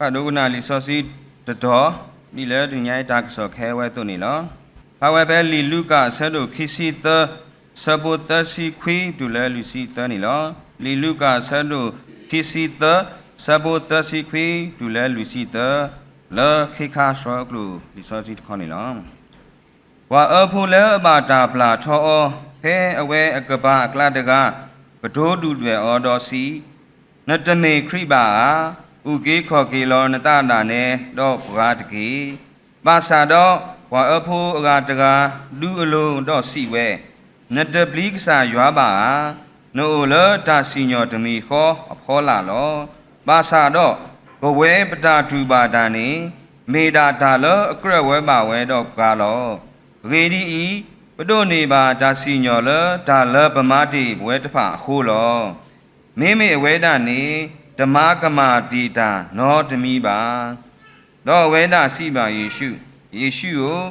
ပဒိကနၣ်လံာ်စီဆှံတတီၤ ဒ်လၢတနံၤညါအံၤတၢ်ကစီၣ်ခဲဝဲအသိးန့ၣ်လီၤ. ဖးဝဲဖဲလံာ်လူၤကၣ်အဆၢဒိၣ်ခံဆံသၢ ဆၢဖိသၢဆံခွံတုၤလၢလွံၢ်ဆံသၢန့ၣ်လီၤ. လံာ်လူၤကၣ်အဆၢဒိၣ်ခံဆံသၢ ဆၢဖိသၢဆံခွံတုၤလၢလွံၢ်ဆံသၢ လၢခ့ခါဆှၢကျိာ်လံာ်စီဆှံတခီန့ၣ်လီၤ. ပှၤအၢဖိလၢအဘၣ်တၢ်ပျၢ်ထီအီၤ ဖဲအဝဲအကပၤအကျါတဂၤ ကတိၤဒုၣ်ဒွဲၣ်အီၤဒီးစံး, နတမ့ၢ်ခရံာ်ဘၣ်ဧါ. အုၣ်က့ၤခီၣ်က့ၤလီၤနသးဒၣ်နဲဒီးပှၤတက့ၢ်. ဘၣ်ဆၣ်ဒီးပှၤအၢဖိအဂၤတဂၤ ဒုးအလိၤဒီးစံးဝဲ, နတပျံၤကစၢ်ယွၤဘၣ်ဧါ. နအိၣ်လၢတၢ်စံၣ်ညီၣ်တမံၤဃီအဖီလာ်လီၤ. ဘၣ်ဆၣ်ဒီးပဝဲပတၢ်တူၢ်ဘၣ်တၢ်န့ၣ် မ့ၢ်ဒၣ်တၢ်လၢအကြၢးဝဲဘၣ်ဝဲဒီးပှၤလီၤ. အဂ့ၢ်ဒ်အံၤ, ပဒိးန့ၢ်ဘၣ်တၢ်စံၣ်ညီၣ်လၢတၢ်လၢပမၤတ့ၢ်ပဝဲတဖၣ်အဃိလီၤ. မ့မ့ၢ်အဝဲဒၣ်န့ၣ် တမၤကမၣ်တ့ၢ်တၢ်နီတမံၤဘၣ်. ဒီးအဝဲဒၣ်စံးဘၣ်ယ့ၣ်ၡူး, ယ့ၣ်ၡူးဧၢ,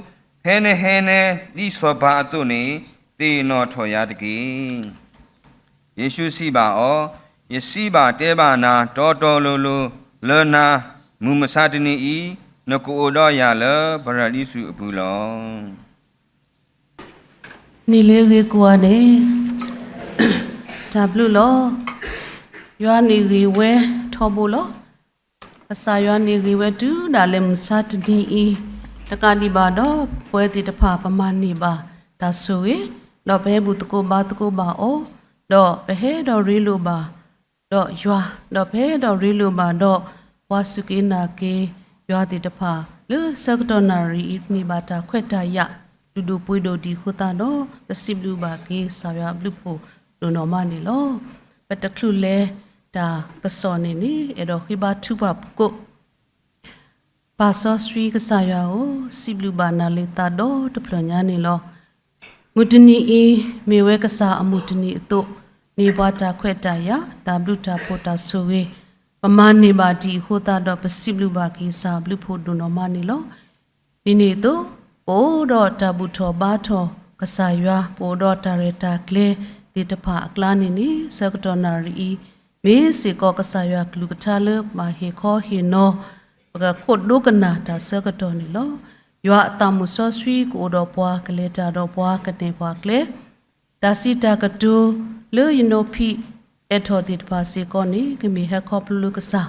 ဖဲနဟဲနဲဒ်စီၤပၤအသိးန့ၣ် သ့ၣ်နီၣ်ထီၣ်ယၤတက့ၢ်. ယ့ၣ်ၡူးစံးဘၣ်အီၤ, ယစံးဘၣ်တဲဘၣ်နၤတီတီလိၤလိၤလၢနၤ, မုၢ်မဆါတနံၤအံၤ နကအိၣ်ဒီးယၤလၢပရၤဒံစူးအပူၤလီၤ. န့ၣ်လၢအဂ့ၤကိးဂၤဒဲး, တၢ်ဘျုးလီၤ. ယွၤန့ၣ်ဂ့ၤဝဲထီဘိလီၤ. ကစၢ်ယွၤန့ၣ်ဂ့ၤဝဲတုၤဒၣ်လဲာ်မုၢ်မဆါတနံၤအံၤ, တကးဒံးဘၣ်ဒီး ပဝဲသ့ၣ်တဖၣ်ပမၤန့ၢ်ဘၣ်တၢ်ဆိၣ်ဂ့ၤ, ဒီးပဟဲဘူၣ်သကိးဘါသကိးဘၣ်အီၤ, ဒီးပဟဲဒီးရ့လိာ်ဘၣ် ဒီးယွၤ, ဒီးပဟဲဒီးရ့လိာ်ဘၣ်ဒီး ပှၤစူၢ်က့ၤနာ်က့ၤယွၤသ့ၣ်တဖၣ် လၢဆၢကတီၢ်နၣ်ရံၣ်အံၤ န့ၢ်ဘၣ်တၢ်ခွဲးတၢ်ယာ် လုၢ်ဒိၣ်ပှ့ၤဒိၣ်ဒံးအဃိသတးဒီး ပစံးဘျုးဘၣ်က့ၤကစၢ်ယွၤအဘျုးအဖှိၣ်ဒိၣ်နီၢ်မးန့ၣ်လီၤ. ပတချုးလဲၤတၢ်ကစီၣ်န့ၣ်န့ၣ် အဲၣ်ဒိးဃ့ဘါထုကဖၣ်သကိး ပၢ်စီဆှံကစၢ်ယွၤဧၢ, စံးဘျုးဘၣ်နၤလၢသးဒီတဖျၢၣ်ညါန့ၣ်လီၤ. မုၢ်တနံၤအံၤ မ့ၢ်ဝဲကစၢ်အမုၢ်တနံၤအသိး, န့ၢ်ပှၤတၢ်ခွဲးတၢ်ယာ်, တၢ်ဘျုးတၢ်ဖှိၣ်တၢ်ဆိၣ်ဂ့ၤ, ပမၤန့ၢ်ဘၣ်ဒံးအဃိသတးဒီး ပစံးဘျုးဘၣ်က့ၤကစၢ်အဘျုးဖှိၣ်ဒိၣ်နီၢ်မးန့ၣ်လီၤ. ဒ်န့ၣ်အသိး, ပအိၣ်ဒီးတၢ်ဘူၣ်ထီၣ်ဘါထီၣ်ကစၢ်ယွၤ, ပအိၣ်ဒီးတၢ်ရဲၣ်တၢ်ကျဲၤသ့ၣ်တဖၣ်အကျါန့ၣ်န့ၣ် ဆၢကတီၢ်နၣ်ရံၣ်အံၤ မ့ၢ်စ့ၢ်ကီးကစၢ်ယွၤကလုၢ်ကထါလၢပဟ့ၣ်ခီဟ့ၣ်နီၤ ပကခိးဒိကနၣ်တၢ်ဆၢကတီၢ်န့ၣ်လီၤ. ယွၤအသးမုၣ်စီဆှံကအိၣ်ဒီးပှၤ, ကလဲၤတၢ်ဒီးပှၤ, ကနဲၣ်ပှၤကျဲ, တၢ်စံးတၢ်ကတိၤလၢယနိဖံးအဲၣ်ထီၣ်သ့ၣ်တဖၣ်စ့ၢ်ကီးန့ၣ် ကမ့ၢ်ဟဲခီဖျိလၢကစၢ်,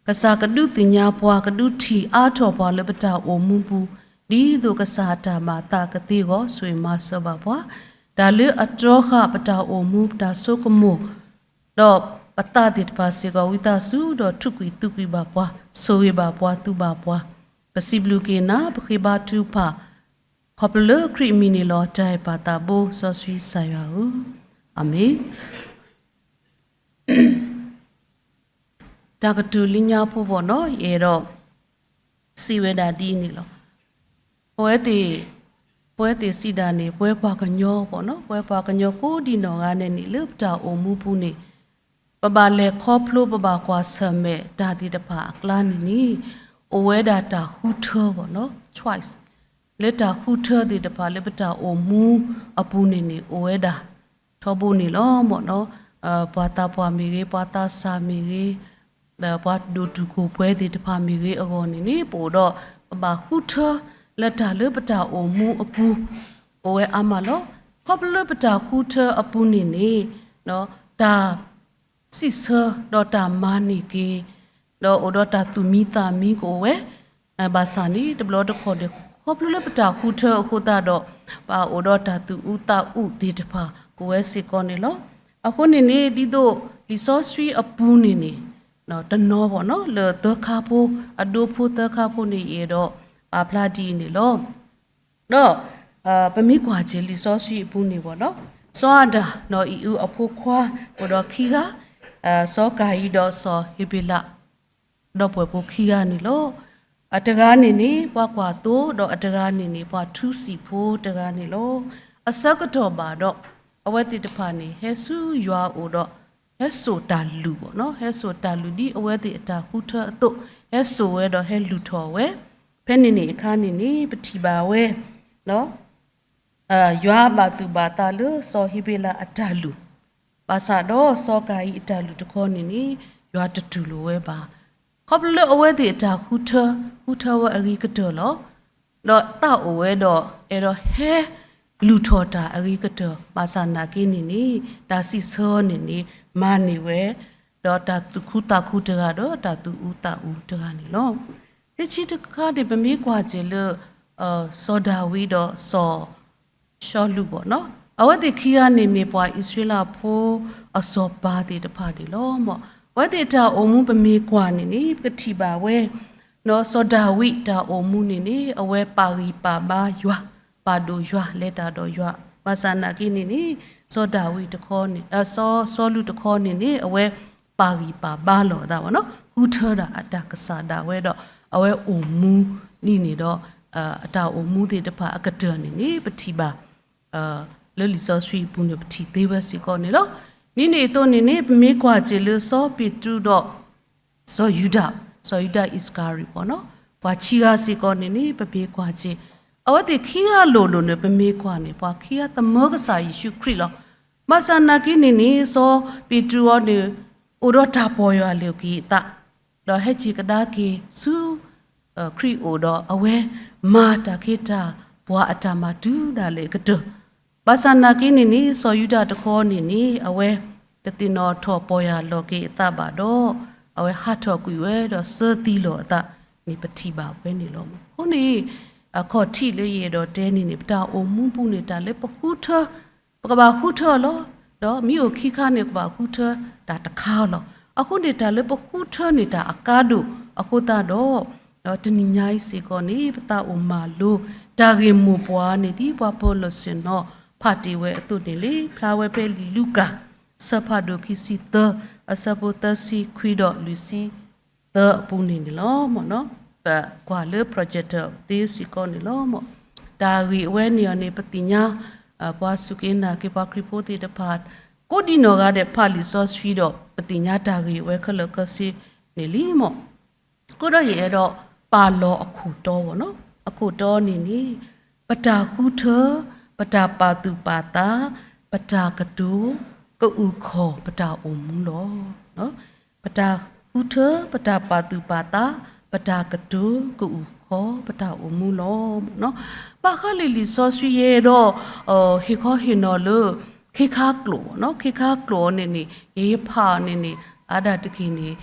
ကစၢ်ကဒုးသ့ၣ်ညါပှၤ, ကဒုးထံၣ်အါထီၣ်ပှၤလၢပတၢ်အိၣ်မူပူၤ, ဒ်သိးကစၢ်အတၢ်မၤအသးကသ့အဂီၢ် ဆိၣ်ဂ့ၤမၤစၢၤဘၣ်ပှၤ, တၢ်လၢအတြီဃာ်ပတၢ်အိၣ်မူ ပတၢ်ဆိကမိၣ် ဒီးပသးသ့ၣ်တဖၣ်စ့ၢ်ကီး ဝံသးစူၤဒီးထူးကွံာ်သူကွံာ်ဘၣ်ပှၤ, ဆိၣ်ဂ့ၤဘၣ်ပှၤ, သူဘၣ်ပှၤ, ပစံးဘျုးက့ၤနၤ, ပဃ့ဘါထုကဖၣ် ခီဖျိလၢခရံာ်အမံၤန့ၣ်လီၤ. တၢ်အဲၣ်ပၢ်သးဘိစီဆှံကစၢ်ယွၤဧၢ, အၤမ့ၣ်. တၢ်ကတိၤလၢညါဖိဘၣ်နီၤ ယအဲၣ်ဒိးစံးဝဲဒၣ်ဒ်အံၤန့ၣ်လီၤ. ပဝဲသ့ၣ်, ပဝဲသ့ၣ်စံးဒၣ်န့ၣ် ပဝဲပှၤကညီဘၣ်နီၤ, ပဝဲပှၤကညီကိးဒံနီၢ်ဂၤဒဲးန့ၣ် လၢပတၢ်အိၣ်မူပူၤန့ၣ် ပဘၣ်လဲၤခီဖျိ ပဘၣ်ကွၢ်ဆၢၣ်မဲာ်တၢ်သ့ၣ်တဖၣ်အကျါန့ၣ်န့ၣ် အိၣ်ဝဲဒၣ်တၢ်ဃုထၢဘၣ်နီၤ, choice လၢတၢ်ဃုထၢသ့ၣ်တဖၣ်လၢပတၢ်အိၣ်မူအပူၤန့ၣ်န့ၣ် အိၣ်ဝဲဒၣ်ထီဘိန့ၣ်လီၤ. ပှၤသးပှၢ်မ့ၢ်ဂ့ၤ, ပှၤသးစၢ်မ့ၢ်ဂ့ၤ, ပှၤဒိၣ်တုာ်ခိၣ်ပှဲၤသ့ၣ်တဖၣ်မ့ၢ်ဂ့ၤအဂီၢ်န့ၣ်န့ၣ် ပအိၣ်ဒီး ပဘၣ်ဃုထၢလၢတၢ်လၢပတၢ်အိၣ်မူအပူၤ အိၣ်ဝဲအါမးလီၤ. ခီဖျိလၢပတၢ်ဃုထၢအပူၤန့ၣ်န့ၣ် တၢ် စံးဆၢဒီးတၢ်မၤန့ၢ်က့ၤ, ဒီးအိၣ်ဒီးတၢ်သူၣ်မံသးမံကအိၣ်ဝဲ, ဘၣ်ဆၣ်န့ၣ် တဘျီတခီၣ်ဒီး ခီဖျိလၢပတၢ်ဃုထၢအဃိသတးဒီး ပအိၣ်ဒီးတၢ်သူၣ်အုးသးအုးသ့ၣ်တဖၣ်ကအိၣ်ဝဲစ့ၢ်ကီးန့ၣ်လီၤ. အဃိန့ၣ်န့ၣ် ဒ်သိးလံာ်စီဆှံအပူၤန့ၣ်န့ၣ် တနီၤဘၣ်နီၤ လၢသၢခါဖိ အဒိဖိသၢခါဖိန့ၣ် ယအဲၣ်ဒိးပာ်ဖျါဒ်အံၤန့ၣ်လီၤ. ဒီး ပမ့ၢ်ကွၢ်က့ၤလံာ်စီဆှံအပူၤန့ၣ်ဘၣ်နီၤ စီၤအၤဒၣ်ဒီးအံၤအုအဖိခွါ အိၣ်ဒီးခံဂၤ, စီၤကၤယံၤဒီးစီၤဟ့းဘ့းလး ဒီပုၢ်ဝဲၢ်ဖိခံဂၤန့ၣ်လီၤ. အတဂၤန့ၣ်န့ၣ် ပှၤကွၢ်သိဒီးအတဂၤန့ၣ်န့ၣ် ပှၤထူစံာ်ဖိတဂၤန့ၣ်လီၤ. အဆၢကတီၢ်ဘၣ်ဒီး အဝဲသ့ၣ်တဖၣ်န့ၣ် ဟဲဆူယွၤအအိၣ်ဒီး ဟဲစိာ်တၢ်လုၢ်ဘၣ်နီၤ ဟဲစိာ်တၢ်လုၢ်ဒ်အဝဲသ့ၣ်အတၢ်ဃုထၢအသိး ဟဲစိာ်ဝဲဒီးဟဲလုၢ်ထီၣ်ဝဲ, ဖဲန့ၣ်န့ၣ်အခါန့ၣ်န့ၣ် ပထံၣ်ဘၣ်ဝဲ ယွၤဘၣ်သူၣ်ဘၣ်သးလၢစီၤဟ့းဘ့းလးအတၢ်လုၢ်, ဘၣ်ဆၣ်ဒီးစီၤကၤယံၤအတၢ်လုၢ်တခီန့ၣ်န့ၣ် ယွၤတတူၢ်လိာ်ဝဲဘၣ်. ခီဖျိလၢအဝဲသ့ၣ်အတၢ်ဃုထၢ, ဃုထၢဝဲအဂ့ၤကတၢၢ်လီၤ. ဒီးတၢ်အိၣ်ဝဲဒီး အဲၣ်ဒိးဟဲလူၤထီၣ်တၢ်အဂ့ၤကတၢၢ် ဘၣ်ဆၣ်နာ်က့န့ၣ်န့ၣ် တၢ်စံးဆၢအီၤန့ၣ်န့ၣ် မၤန့ၢ်ဝဲ ဒီးတၢ်သူၣ်ခုသးခုတဂၤဒီး တၢ်သူၣ်အူသးအူတဂၤန့ၣ်လီၤ. လၢခံတခါန့ၣ် ပမ့ၢ်ကွၢ်စ့ၢ်လၢ စီၤဒၤဝံးဒီးစီၤ ၡီလူးဘၣ်နီၤ, အဝဲသ့ၣ်ခံဂၤန့ၣ်မ့ၢ်ပှၤအံၣ်စရ့လးဖိအစီၤပၤသ့ၣ်တဖၣ်န့ၣ်လီၤ. အဝဲသ့ၣ်တၢ်အိၣ်မူပမ့ၢ်ကွၢ်န့ၣ်န့ၣ် ပကထံၣ်ဘၣ်ဝဲ စီၤဒၤဝံးတၢ်အိၣ်မူန့ၣ်န့ၣ် အဝဲပာ်ဂံၢ်ပာ်ဘါယွၤ, ပာ်ဒိၣ်ယွၤ လဲၤတၢ်ဒီးယွၤ, ဘၣ်ဆၣ်နာ်က့န့ၣ်န့ၣ် စီၤဒၤဝံးတခီန့ၣ် စီၤ စီၤလူးတခီန့ၣ်န့ၣ် အဝဲပာ်ဂံၢ်ပာ်ဘါလီၤအသးဘၣ်နီၤ, ဃုထၢဒၣ်အတၢ်ကစၢ်ဒၣ်ဝဲဒီး အဝဲအိၣ်မူန့ၣ်န့ၣ်ဒီး အတၢ်အိၣ်မူသ့ၣ်တဖၣ်အကတၢၢ်န့ၣ်န့ၣ် ပထံၣ်ဘၣ် လၢလံာ်စီဆှံအပူၤန့ၣ် ပထံၣ်သ့ဝဲစ့ၢ်ကီးန့ၣ်လီၤ. ဒ်န့ၣ်အသိးန့ၣ်န့ၣ် ပမ့ၢ်ကွၢ်စ့ၢ်လၢစီၤပ့းတရူးဒီး စီၤယူဒၤ, စီၤယူဒၤအံၣ်စကၤရံၤဘၣ်နီၤ, ပှၤခံဂၤစ့ၢ်ကီးန့ၣ်န့ၣ် ပမ့ၢ်ကွၢ်စ့ၢ် အဝဲသ့ၣ်ခံဂၤလိၤလိၤန့ၣ် ပမ့ၢ်ကွၢ်န့ၣ် ပှၤခံဂၤသမၢကစၢ်ယ့ၣ်ၡူးခရံာ်လီၤ. ဘၣ်ဆၣ်နာ်က့န့ၣ်န့ၣ် စီၤပ့းတရူးအံၤန့ၣ် အိၣ်ဒီးတၢ်ပီၢ်ယၢ်လီၤက့ၤအသး ဒီးဟဲက့ၤကဒါက့ၤဆူ ခရံာ်အိၣ်ဒီး အဝဲမၤတၢ်ခ့တၢ်ပှၤအတၢ်မၤတုၤဒၣ်လဲာ်အကတၢၢ်, ဘၣ်ဆၣ်နာ်က့န့ၣ်န့ၣ် စီၤယူဒၤတခီန့ၣ်န့ၣ် အဝဲတသ့ၣ်နီၣ်ထီၣ်ပီၢ်ယၢ်လီၤက့ၤအသးဘၣ်ဒီး အဝဲဟးထီၣ်ကွံာ်ဝဲဒီးစၢသံလီၤအသးန့ၣ် ပထံၣ်ဘၣ်ဝဲန့ၣ်လီၤ. အဃိန့ၣ် အခီၣ်ထံးလၢယအဲၣ်ဒိးတဲန့ၣ်န့ၣ် ပတၢ်အိၣ်မူပူၤန့ၣ် တၢ်လၢပဃုထၢ ပကဘၣ်ဃုထၢအီၤလီၤ. ဒီးမ့ၢ်အိၣ်ခံခါန့ၣ် ကဘၣ်ဃုထၢတၢ်တခါလီၤ. အဃိန့ၣ် တၢ်လၢပဃုထၢန့ၣ် တၢ်အကါဒိၣ်အဃိသတးဒီး တနံၤညါအံၤစ့ၢ်ကီးန့ၣ် ပသးအိၣ်မၤလိ တၢ်ဂ့ၢ်မိၢ်ပှၢ်န့ၣ် ဒ်ပှၤပၢၤလီၢ်ဆ့ၣ်နီၤဖးတ့ၢ်ဝဲအသိးန့ၣ်လီၤ. ဖျါဝဲဖဲလံာ်လူၤကၣ် အဆၢဖးဒိၣ်ခံဆံသၢ အဆၢဖိသၢဆံခွံဒီးလွံၢ်ဆံသၢအပူၤန့ၣ်န့ၣ်လီၤ. ပကွၢ်လၢ projector သ့စ့ၢ်ကီးန့ၣ်လီၤ. တၢ်ဂ့ၢ်အဝဲန့ၣ်အီၤန့ၣ် ပသ့ၣ်ညါ ပှၤစူၢ်က့ၤနာ်က့ၤပှၤခရံာ်ဖိသ့ၣ်တဖၣ် ကိးဒံနီၢ်ဂၤဒဲးဖးလံာ်စီဆှံဒီး ပသ့ၣ်ညါတၢ်ဂ့ၢ်အဝဲခဲလၢာ်ခဲဆ့န့ၣ်လံမၢ်. အဃိဒီးယအဲၣ်ဒိးပာ်လီၤအခိၣ်တီဘၣ်နီၤ, အခိၣ်တီန့ၣ်န့ၣ် ပတၢ်ဃုထၢ, ပတၢ်ပာ်သူၣ်ပာ်သး, ပတၢ်ကတိၤ ကအုၣ်ခီၣ်ပတၢ်အိၣ်မူလီၤ. ပတၢ်ဃုထၢ, ပတၢ်ပာ်သူၣ်ပာ်သး, ပတၢ်ကတိၤ ကအုၣ်ခီၣ်ပတၢ်အိၣ်မူလီၤ. ဘၣ်ဃးလၢလံာ်စီဆှံယဲဒီး ဟ့ၣ်ခီဟ့ၣ်နီၤလၢ ခ့ခါကျိာ်ဘၣ်နီၤ, ခ့ခါကျိာ်အီၤန့ၣ်န့ၣ် ယဖးအီၤန့ၣ်န့ၣ် အါဒၣ်တက့ၢ်န့ၣ်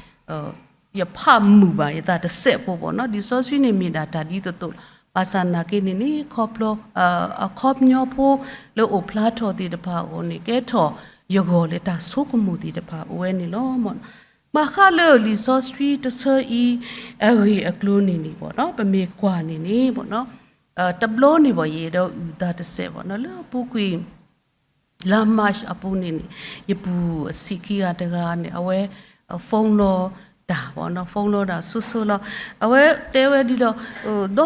ယဖးမုာ်ဘၣ်ယသးတစဲးဖိဘၣ်နီၤ, လံာ်စီဆှံန့ၣ်မ့ၢ်ဒၣ်တၢ်ဒ်သိးသိးလီၤ. ဘၣ်ဆၣ်နာ်က့န့ၣ်န့ၣ် ခီဖျိ အခီပညီဖိလၢအိၣ်ဖျါထီၣ်သ့ၣ်တဖၣ်အဂီၢ်န့ၣ် ကဲထီၣ်ယဂီၢ်လၢတၢ်ဆိကမိၣ်သ့ၣ်တဖၣ်အိၣ်ဝဲန့ၣ်လီၤ. ဘၣ်ဃးလၢလံာ်စီဆှံတဆၢအံၤ အဂ့ၢ်အကျိၤန့ၣ်န့ၣ်ဘၣ်နီၤ, ပမ့ၢ်ကွၢ်န့ၣ်န့ၣ်ဘၣ်နီၤ, တဘျီန့ၣ်ဘၣ် ယအဲၣ်ဒိးအုၣ်သးတစဲးဘၣ်နီၤ, လၢအပူၤကွံာ် လါ March အပူၤန့ၣ်န့ၣ် ယပုၢ်အဆံးခံဂၤတဂၤန့ၣ် အဝဲ phone လီၤတၢ်ဘၣ်နီၤ, phone လီၤတၢ်ဆိဆိလီၤ. အဝဲတဲဝဲဒ်ဒီး ဒီဒီ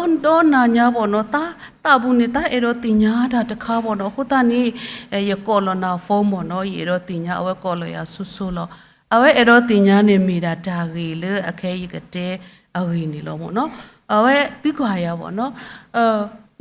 နၤညါဘၣ်နီၤ, သးသးပူၤန့ၣ် သးအဲၣ်ဒိးသ့ၣ်ညါတၢ်တခါဘၣ်နီၤ, အဃိသတးန့ၣ် ယကိးလီၤနၤ phone ဘၣ်နီၤ, ယအဲၣ်ဒိးသ့ၣ်ညါ, အဝဲကိးလီၤယၤဆိဆိလီၤ. အဝဲအဲၣ်ဒိးသ့ၣ်ညါန့ၣ် မ့ၢ်ဒၣ်တၢ်ဂ့ၢ်လၢအခဲအံၤယကတဲအဂ့ၢ်န့ၣ်လီၤမၢ်နီၤ. အဝဲသံကွၢ်ယၤဘၣ်နီၤ,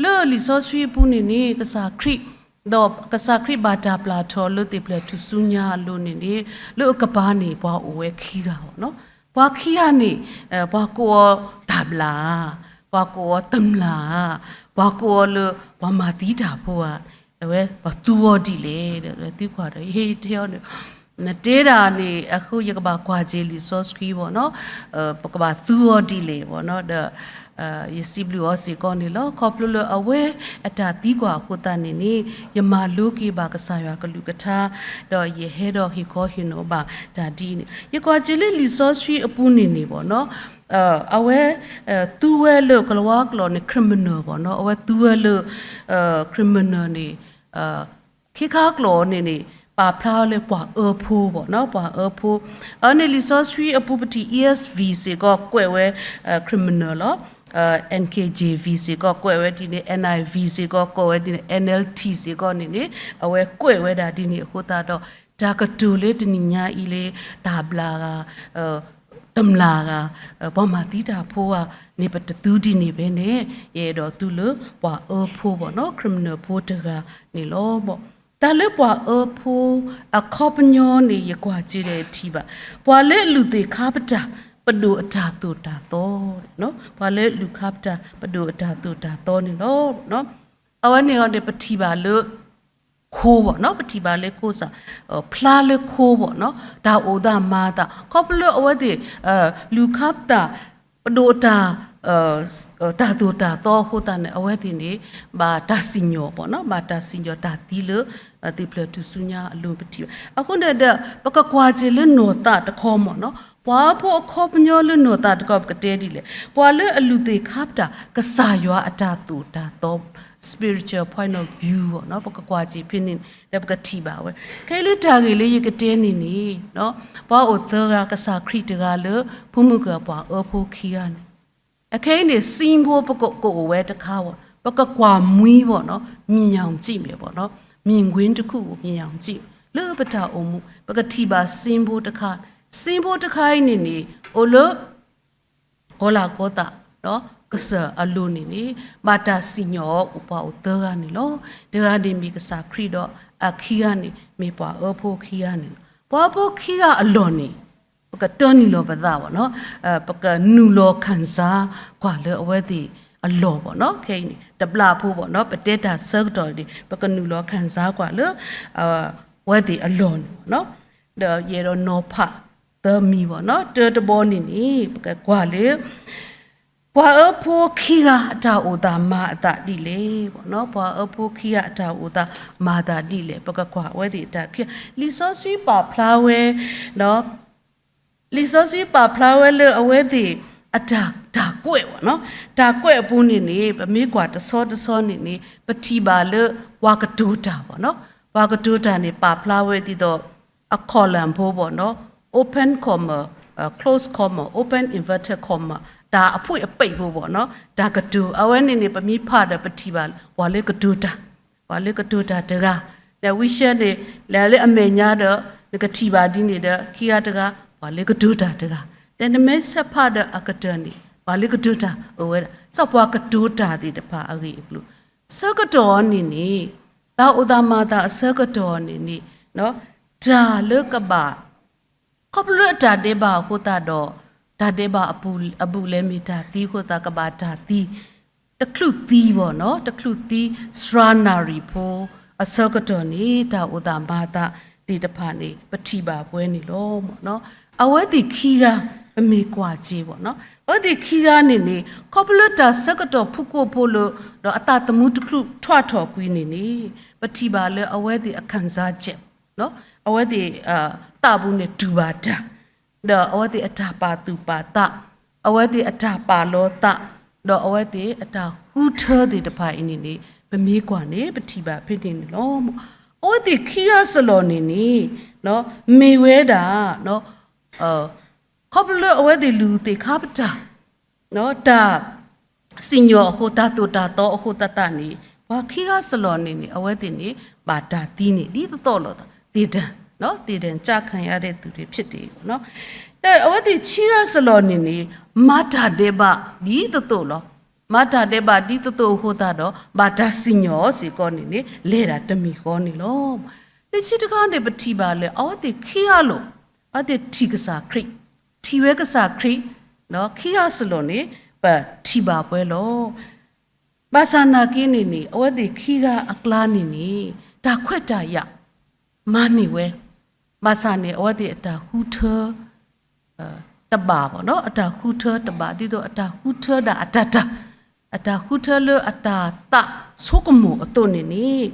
လၢလံာ်စီဆှံအပူၤန့ၣ်န့ၣ် ကစၢ်ခရံာ် ဒီးကစၢ်ခရံာ်ဘၣ်တၢ်ပျၢ်ထီၣ်လၢသ့ၣ်ဖျဲၣ်ထူၣ်စုညါအလိၤန့ၣ်န့ၣ် လၢအကပၤန့ၣ် ပှၤအိၣ်ဝဲခံဂၤဘၣ်နီၤ. ပှၤခံဂၤန့ၣ် ပှၤကိးအီၤတၢ်ဘျၣ်ဧါ, ပှၤကိးအီၤတမျၢ်ဧါ, ပှၤကိးအီၤလၢပှၤမၤသံတၢ်ဖိဧါ, အဝဲပှၤသူအီၤဒ်လဲၣ်ဒီး သံကွၢ်ဒီး ယဟ့ၣ်တဲအီၤန့ၣ် နတဲဒၣ်န့ၣ် အဃိယကဘၣ်ကွၢ်က့ၤလံာ်စီဆှံဘၣ်နီၤ, ပကဘၣ်သူအီၤဒ်လဲၣ်ဘၣ်နီၤ, ဒီး ယစံးဘျုးအီၤစ့ၢ်ကီးန့ၣ်လီၤ. ခီဖျိလၢအဝဲအတၢ်သံကွၢ်အဃိသတးန့ၣ်န့ၣ် ယမၤလိက့ၤဘၣ်ကစၢ်ယွၤကလုၢ်ကထါ, ဒီးယဟဲဒီးဟ့ၣ်ခီဟ့ၣ်နီၤဘၣ်တၢ်ဒ်အံၤန့ၣ် ယကွၢ်က့ၤလၢလံာ်စီဆှံအပူၤန့ၣ်န့ၣ်ဘၣ်နီၤ, အဝဲ သူဝဲလၢကလၤဝါကျိာ်န့ၣ် criminal ဘၣ်နီၤ, အဝဲသူဝဲလၢ criminal န့ၣ် ခ့ခါကျိာ်အီၤန့ၣ်န့ၣ် ပာ်ဖျါလၢပှၤအၢဖိဘၣ်နီၤ, ပှၤအၢဖိ. အန့ၣ်လံာ်စီဆှံအပူၤပထံၣ် E S V စ့ၢ်ကီးကွဲးဝဲ criminal လီၤ. N K J V စ့ၢ်ကီးကွဲးဝဲဒ်န့ၣ်, N I V စ့ၢ်ကီးကွဲးဝဲဒ်န့ၣ်, N L T စ့ၢ်ကီးန့ၣ်န့ၣ် အဝဲကွဲးဝဲဒၣ်ဒ်န့ၣ်အဃိသတးဒီး တၢ်ကတိၤလၢတနံၤညါအံၤလၢ တၢ်ဘျၣ်ဂၤ တမျၢ်ဂၤ, ပှၤမၤသံတၢ်ဖိဂၤန့ၣ် ပတသူဒ်န့ၣ်ဖဲန့ၣ် ယအဲၣ်ဒိးသူလၢပှၤအၢဖိဘၣ်နီၤ, criminal ဖိတဂၤန့ၣ်လီၤ. တၢ်လၢပှၤအၢဖိအခီပညီန့ၣ် ယကွၢ်က့ၤဒီးထံၣ်ဘၣ် ပှၤလၢအလုၢ်သ့ၣ်ခါပတာ် ပဒိၣ်အတၢ်သိၣ်တၢ်သီ, ပှၤလၢလူၤခါပတၢ် ပဒိၣ်အတၢ်သိၣ်တၢ်သီန့ၣ်လီၤ. အဝဲန့ၣ်အီၤန့ၣ် ပထံၣ်ဘၣ်လၢ ခိဘၣ်နီၤ, ပထံၣ်ဘၣ်လၢခိစၢ်, ဖျါလၢခိဘၣ်နီၤ, တၢ်အိၣ်သးမၤအသး ခီဖျိလၢအဝဲသ့ၣ် လူၤခါပတၢ် ပဒိၣ်တၢ် တၢ်သိၣ်တၢ်သီအဃိသတးန့ၣ် အဝဲသ့ၣ်န့ၣ် ဘၣ်တၢ်စံၣ်ညီၣ်ဘၣ်နီၤ, ဘၣ်တၢ်စံၣ်ညီၣ်တၢ်သံလၢ သ့ၣ်ဖျၢၣ်ထူၣ်စုညါအလိၤပထံၣ်ဘၣ်. အဃိန့ၣ်ဒီး ပကကွၢ်စ့ၢ်လၢနီၢ်သးတခီမ့ၢ်နီၤ, ပှၤအၢဖိအခီပညီလၢနီၢ်သးတခီ ပကတဲဒ်လဲၣ်, ပှၤလၢအလူၤသ့ၣ်ခါပတၢ် ကစၢ်ယွၤအတၢ်သိၣ်တၢ်သီ spiritual point of view နီၤ, ပကကွၢ်စ့ၢ်ဖဲန့ၣ် ဒီးပကထံၣ်ဘၣ်ဝဲ. ခဲအံၤလၢတၢ်ဂ့ၢ်လၢယကတဲန့ၣ်န့ၣ် ပှၤအိၣ်သၢဂၤ ကစၢ်ခရံာ်တဂၤလၢ ဖိမုၣ်ကပှၤအၢဖိခံဂၤန့ၣ် အခဲအံၤန့ၣ် စံဖိပကအိၣ်ဝဲတခါဘၣ်, ပကကွၢ်မှံဘၣ်နီၤ, မြင်အောင်ကြည့်မယ်ပေါ့နော်, မြင်ကွင်းတစ်ခုကို မြင်အောင်ကြည့်မယ်, လၢပတၢ်အိၣ်မူ ပကထံၣ်ဘၣ်စံဖိတခါ, စံဖိတခါအံၤန့ၣ်န့ၣ် အိၣ်လၢ ကီၤလၤကီသး ကစၢၢ်အလိၤန့ၣ်န့ၣ် ဘၣ်တၢ်စံၣ်ညီၣ်အီၤ အိၣ်ပှၤအိၣ်သၢဂၤန့ၣ်လီၤ. တဂၤန့ၣ်မ့ၢ်ကစၢ်ခရံာ်ဒီး အခံဂၤန့ၣ် မ့ၢ်ပှၤအၢဖိခံဂၤန့ၣ်လီၤ. ပှၤအၢဖိခံဂၤအလီၢ်န့ၣ် ပကတၢနုာ်လီၤပသးဘၣ်နီၤ, ပကနုာ်လီၤ ခံစား ကွၢ်လၢအဝဲသ့ၣ်အလီၢ်ဘၣ်နီၤ. ခဲအံၤန့ၣ် တဘျီဖိဘၣ်နီၤ, ပတဲတၢ်ဆၢကတီၢ်န့ၣ် ပကနုာ်လီၤ ခံစား ကွၢ်လၢ အဝဲသ့ၣ်အလီၢ်န့ၣ်ဘၣ်နီၤ. ဒီးယအဲၣ်ဒိးနီၤဖးသၢမံၤဘၣ်နီၤ, တၢတဘီန့ၣ်န့ၣ် ပကကွၢ်လၢ ပှၤအၢဖိခံဂၤအတၢ်အိၣ်သးမၤအသးဒ်လဲၣ်ဘၣ်နီၤ, ပှၤအၢဖိခံဂၤအတၢ်အိၣ်သးမၤအသးဒ်လဲၣ်, ပကကွၢ်အဝဲသ့ၣ်အတၢ်ခံဂၤ, လံာ်စီဆှံပာ်ဖျါဝဲ လံာ်စီဆှံပာ်ဖျါဝဲလၢအဝဲသ့ၣ်အတၢ် တၢ်ကွဲးဘၣ်နီၤ, တၢ်ကွဲးအပူၤန့ၣ်န့ၣ် ပမ့ၢ်ကွၢ်တဆီတဆီန့ၣ်န့ၣ် ပထံၣ်ဘၣ်လၢ ပှၤကတိၤတၢ်ဘၣ်နီၤ, ပှၤကတိၤတၢ်န့ၣ် ပာ်ဖျါဝဲဒ်သိး အ column ဖိဘၣ်နီၤ, open comma, close comma, open inverted comma, တၢ်အဖှ့ၣ်အပိၣ်ဖိဘၣ်နီၤ, တၢ်ကတိၤ အဝဲန့ၣ်န့ၣ် ပမ့ၢ်ဖးဒီးပထံၣ်ဘၣ် ပှၤလၢကတိၤတၢ်, ပှၤလၢကတိၤတၢ်တဂၤ, ဒီးဝံၤဆှၢန့ၣ် လဲၤလၢအမဲာ်ညါဒီး နကထံၣ်ဘၣ်ဒ်န့ၣ်ဒီး ခံဂၤတဂၤ ပှၤလၢကတိၤတၢ်တဂၤ, ဒီးနမ့ၢ်ဆဲးဖးဒီးအကတၢၢ်န့ၣ် ပှၤလၢကတိၤတၢ်အိၣ်ဝဲဒၣ်, စီၤပှၤကတိၤတၢ်သ့ၣ်တဖၣ်အဂ့ၢ်အကျိၤ ဆၢကတီၢ်အီၤန့ၣ်န့ၣ် တၢ်အိၣ်သးမၤသးအဆၢကတီၢ်အီၤန့ၣ်န့ၣ် တၢ်လၢကဘၣ် ခီဖျိလၢအတၢ်ဒဲးဘးအဃိသတးဒီး တၢ်ဒဲးဘးအပူၤ အဘူးအလဲမ့ၢ်တၢ်သံအဃိသတး ကဘၣ်တၢ်သံ တချုးသံဘၣ်နီၤ, တချုးသံ စှၤနၣ်ရံၣ်ဖိ အဆၢကတီၢ်န့ၣ် တၢ်အိၣ်သးမၤသးသ့ၣ်တဖၣ်န့ၣ် ပထံၣ်ဘၣ်ပှဲၤန့ၣ်လီၤ. အဝဲသ့ၣ်ခံဂၤ ပမ့ၢ်ကွၢ်စ့ၢ်ဘၣ်နီၤ, အဝဲသ့ၣ်ခံဂၤန့ၣ်န့ၣ် ခီဖျိလၢတၢ်ဆၢကတီၢ်ဖုၣ်ကိာ်ဖိလၢ ဒီးအသးသမူတချုးထွဲထီၣ်ကွံာ်န့ၣ်န့ၣ် ပထံၣ်ဘၣ်လၢအဝဲသ့ၣ်အ ခံစားချက် အဝဲသ့ၣ် သးပူၤန့ၣ်တူၢ်ဘၣ်တၢ်, ဒီးအဝဲသ့ၣ်အတၢ်ပာ်သူၣ်ပာ်သး, အဝဲသ့ၣ်အတၢ်ပာ်လီၤသး, ဒီးအဝဲသ့ၣ်အတၢ်ဃုထၢသ့ၣ်တဖၣ်အံၤန့ၣ်န့ၣ် ပမ့ၢ်ကွၢ်န့ၣ် ပထံၣ်ဘၣ်ဖဲန့ၣ်န့ၣ်လီၤ. အဝဲသ့ၣ်ခံဂၤစလီၢ်န့ၣ်န့ၣ် မ့ၢ်ဝဲဒၣ် ခီဖျိလၢအဝဲသ့ၣ်လူၤသ့ၣ်ခါပတၢ် တၢ်စံၣ်ညီၣ်အဃိ တၢ်သိၣ်တၢ်သီအဃိသတးသတးန့ၣ် ပှၤခံဂၤစလီၢ်န့ၣ်န့ၣ် အဝဲသ့ၣ်န့ၣ် ဘၣ်တၢ်သံန့ၣ် ဒ်သိးသိးလီၤသး သေဒဏ်, သေဒဏ်ကျခံရတဲ့သူတွေဖြစ်တယ် ဒီးအဝဲသ့ၣ်ခံဂၤစလီၢ်န့ၣ်န့ၣ် မၤတၢ်ဒဲးဘးဒ်သိးသိးလီၤ. မၤတၢ်ဒဲးဘးဒ်သိးသိးအဃိသတးဒီး ဘၣ်တၢ်စံၣ်ညီၣ်အီၤစ့ၢ်ကီးန့ၣ်န့ၣ် လဲၤဒၣ်တမံၤဃီန့ၣ်လီၤ. လၢခံတခါန့ၣ် ပထံၣ်ဘၣ်လၢ အဝဲသ့ၣ်ခံဂၤလိၤ အဝဲသ့ၣ်ထံၣ်ကစၢ်ခရံာ်, ထံၣ်ဝဲကစၢ်ခရံာ် ခံဂၤစလီၢ်န့ၣ် ပထံၣ်ဘၣ်ပှဲၤလီၤ. ဘၣ်ဆၣ်နာ်က့န့ၣ်န့ၣ် အဝဲသ့ၣ်ခံဂၤအကျါန့ၣ်န့ၣ် တၢ်ခွဲးတၢ်ယာ် မၤန့ၢ်ဝဲ, ဘၣ်ဆၣ်န့ၣ် အဝဲသ့ၣ်အတၢ်ဃုထၢ တဘၣ်ဘၣ်နီၤ, အတၢ်ဃုထၢတဘၣ် ဒ်သိးအတၢ်ဃုထၢဒၣ်အတၢ်တၢ်, အတၢ်ဃုထၢလၢအတၢ်သးဆိကမိၣ်အသိးန့ၣ်န့ၣ်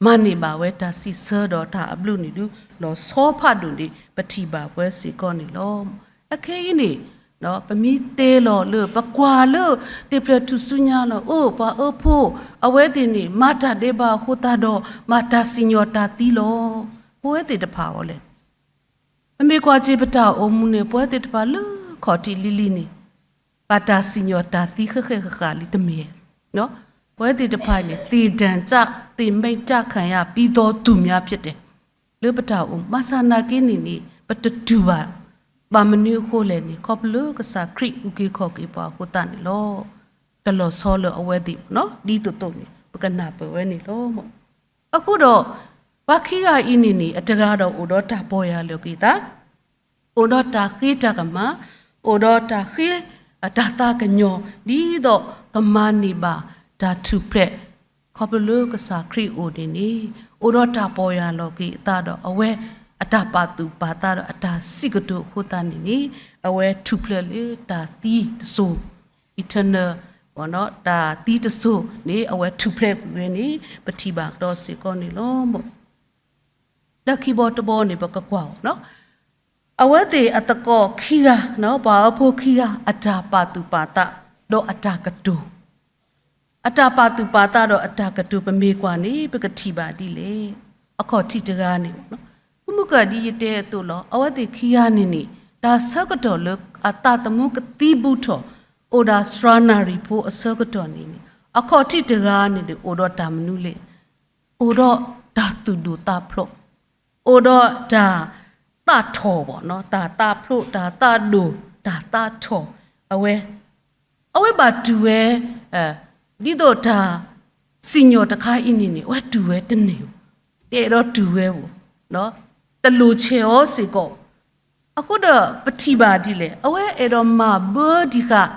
မၤန့ၢ်ဘၣ်ဝဲတၢ်စံးဆၢဒီးတၢ်အဘျုးန့ၣ်ဒုး လီၤဆီဖးဒိၣ်န့ၣ် ပထံၣ်ဘၣ်ပှဲၤစ့ၢ်ကီးန့ၣ်လီၤ. အခဲအံၤန့ၣ် ပမ့ၢ်တဲလီၤလၢ ပကွၢ်လၢသ့ၣ်ဖျၢၣ်ထူၣ်စုညါလီၤ, အိၣ် ပှၤအၢဖိ အဝဲသ့ၣ်န့ၣ် မၤတၢ်ဒဲးဘးအဃိသတးဒီး မၤတၢ်စံၣ်ညီၣ်တၢ်သံလီၤ. ပဝဲသ့ၣ်တဖၣ်အီၤလဲၣ် ပမ့ၢ်ကွၢ်စ့ၢ်ပတၢ်အိၣ်မူန့ၣ် ပဝဲသ့ၣ်တဖၣ်လၢခီၣ်ထံးလံၤလံၤန့ၣ် ဘၣ်တၢ်စံၣ်ညီၣ်တၢ်သံဃဲးဃဲးဃၣ်ဃၣ်လံတမ့ၢ်, ပဝဲသ့ၣ်တဖၣ်န့ၣ် သေဒဏ်ကျ သေမင်းကျခံရပြီးသောသူများဖြစ်တယ် လၢပတၢ်အိၣ်မူ ဘၣ်ဆၣ်နာ်က့န့ၣ်န့ၣ် ပတတူၢ်ဘၣ်, ဘၣ်မနုၤအဃိလဲၣ်န့ၣ် ခီဖျိလၢကစၢ်ခရံာ်အုၣ်က့ၤခီၣ်က့ၤပှၤအဃိသတးန့ၣ်လီၤ. တလီၤဆီလၢအဝဲသ့ၣ် ဒ်သိးသိးန့ၣ် ပကနၢ်ပၢၢ်ဝဲန့ၣ်လီၤ. အဃိဒီး ပှၤခံဂၤအံၤန့ၣ်န့ၣ် အတဂၤဒီးအိၣ်ဒီးတၢ်ပီၢ်ယၢ်လၢက့ၤသး အိၣ်ဒီးတၢ်ဃ့တၢ်ကမၣ်, အိၣ်ဒီးတၢ်ဃ့တၢ်သးကညီၤ ဒ်သိးကမၤန့ၢ်ဘၣ်တၢ်ထူၣ်ဖျဲး ခီဖျိလၢကစၢ်ခရံာ်အိၣ်န့ၣ်န့ၣ် အိၣ်ဒီးတၢ်ပီၢ်ယၢ်လီၤက့ၤအသးဒီး အဝဲအတၢ်ပာ်သူၣ်ပာ်သးဒီးအတၢ်စံးကတိၤအဃိသတးန့ၣ်န့ၣ် အဝဲထူၣ်ဖျဲးလၢတၢ်သံတစိၤ eternal တၢ်သံတစိၤန့ၣ် အဝဲထူၣ်ဖျဲးကွံာ်ဝဲန့ၣ် ပထံၣ်ဘၣ်ကဒီးစ့ၢ်ကီးန့ၣ်လီၤ. ဒီးခံဘီတဘီန့ၣ် ပကကွၢ်အီၤ အဝဲသ့ၣ်အသကိးခံဂၤ ပှၤအၢဖိခံဂၤ အတၢ်ပာ်သူၣ်ပာ်သး ဒီးအတၢ်ကတိၤ အတၢ်ပာ်သူၣ်ပာ်သးဒီးအတၢ်ကတိၤ ပမ့ၢ်ကွၢ်န့ၣ် ပကထံၣ်ဘၣ်ဒ်လဲၣ်. အခီၣ်ထံးတဂၤန့ၣ် မုၢ်မုၢ်ကၢၢ်ဒ်ယတဲအသိးလီၤ. အဝဲသ့ၣ်ခံဂၤန့ၣ်န့ၣ် တၢ်ဆၢကတီၢ်လၢအသးသမူကသံဘူးထီၣ် အိၣ်ဒၣ်စှၤနၣ်ရံၣ်ဖိအဆၢကတီၢ်န့ၣ်န့ၣ် အခီၣ်ထံးတဂၤန့ၣ်ဒီး အိၣ်ဒီးတၢ်မနုၤလဲၣ်. အိၣ်ဒီးတၢ်သူၣ်ဒိၣ်သးဖျိး, အိၣ်ဒီးတၢ်သးထီၣ်ဘၣ်နီၤ, တၢ်သးဖျိး, တၢ်သးဒိၣ်, တၢ်သးထီၣ်, အဝဲ, အဝဲဘၣ်တူၢ်ဝဲ, ဒ်သိးတၢ်စံၣ်ညီၣ်တခါအံၤန့ၣ်န့ၣ် အဝဲတူၢ်ဝဲတန့ၢ်ဧိၤ, တအဲၣ်ဒိးတူၢ်ဝဲဧိၤ, တလိၣ်ဆဲးအီၤစ့ၢ်ကီး အဃိဒီးပထံၣ်ဘၣ်ဒ်လဲၣ်, အဝဲအဲၣ်ဒိးမၤဘၢဒံးဃာ်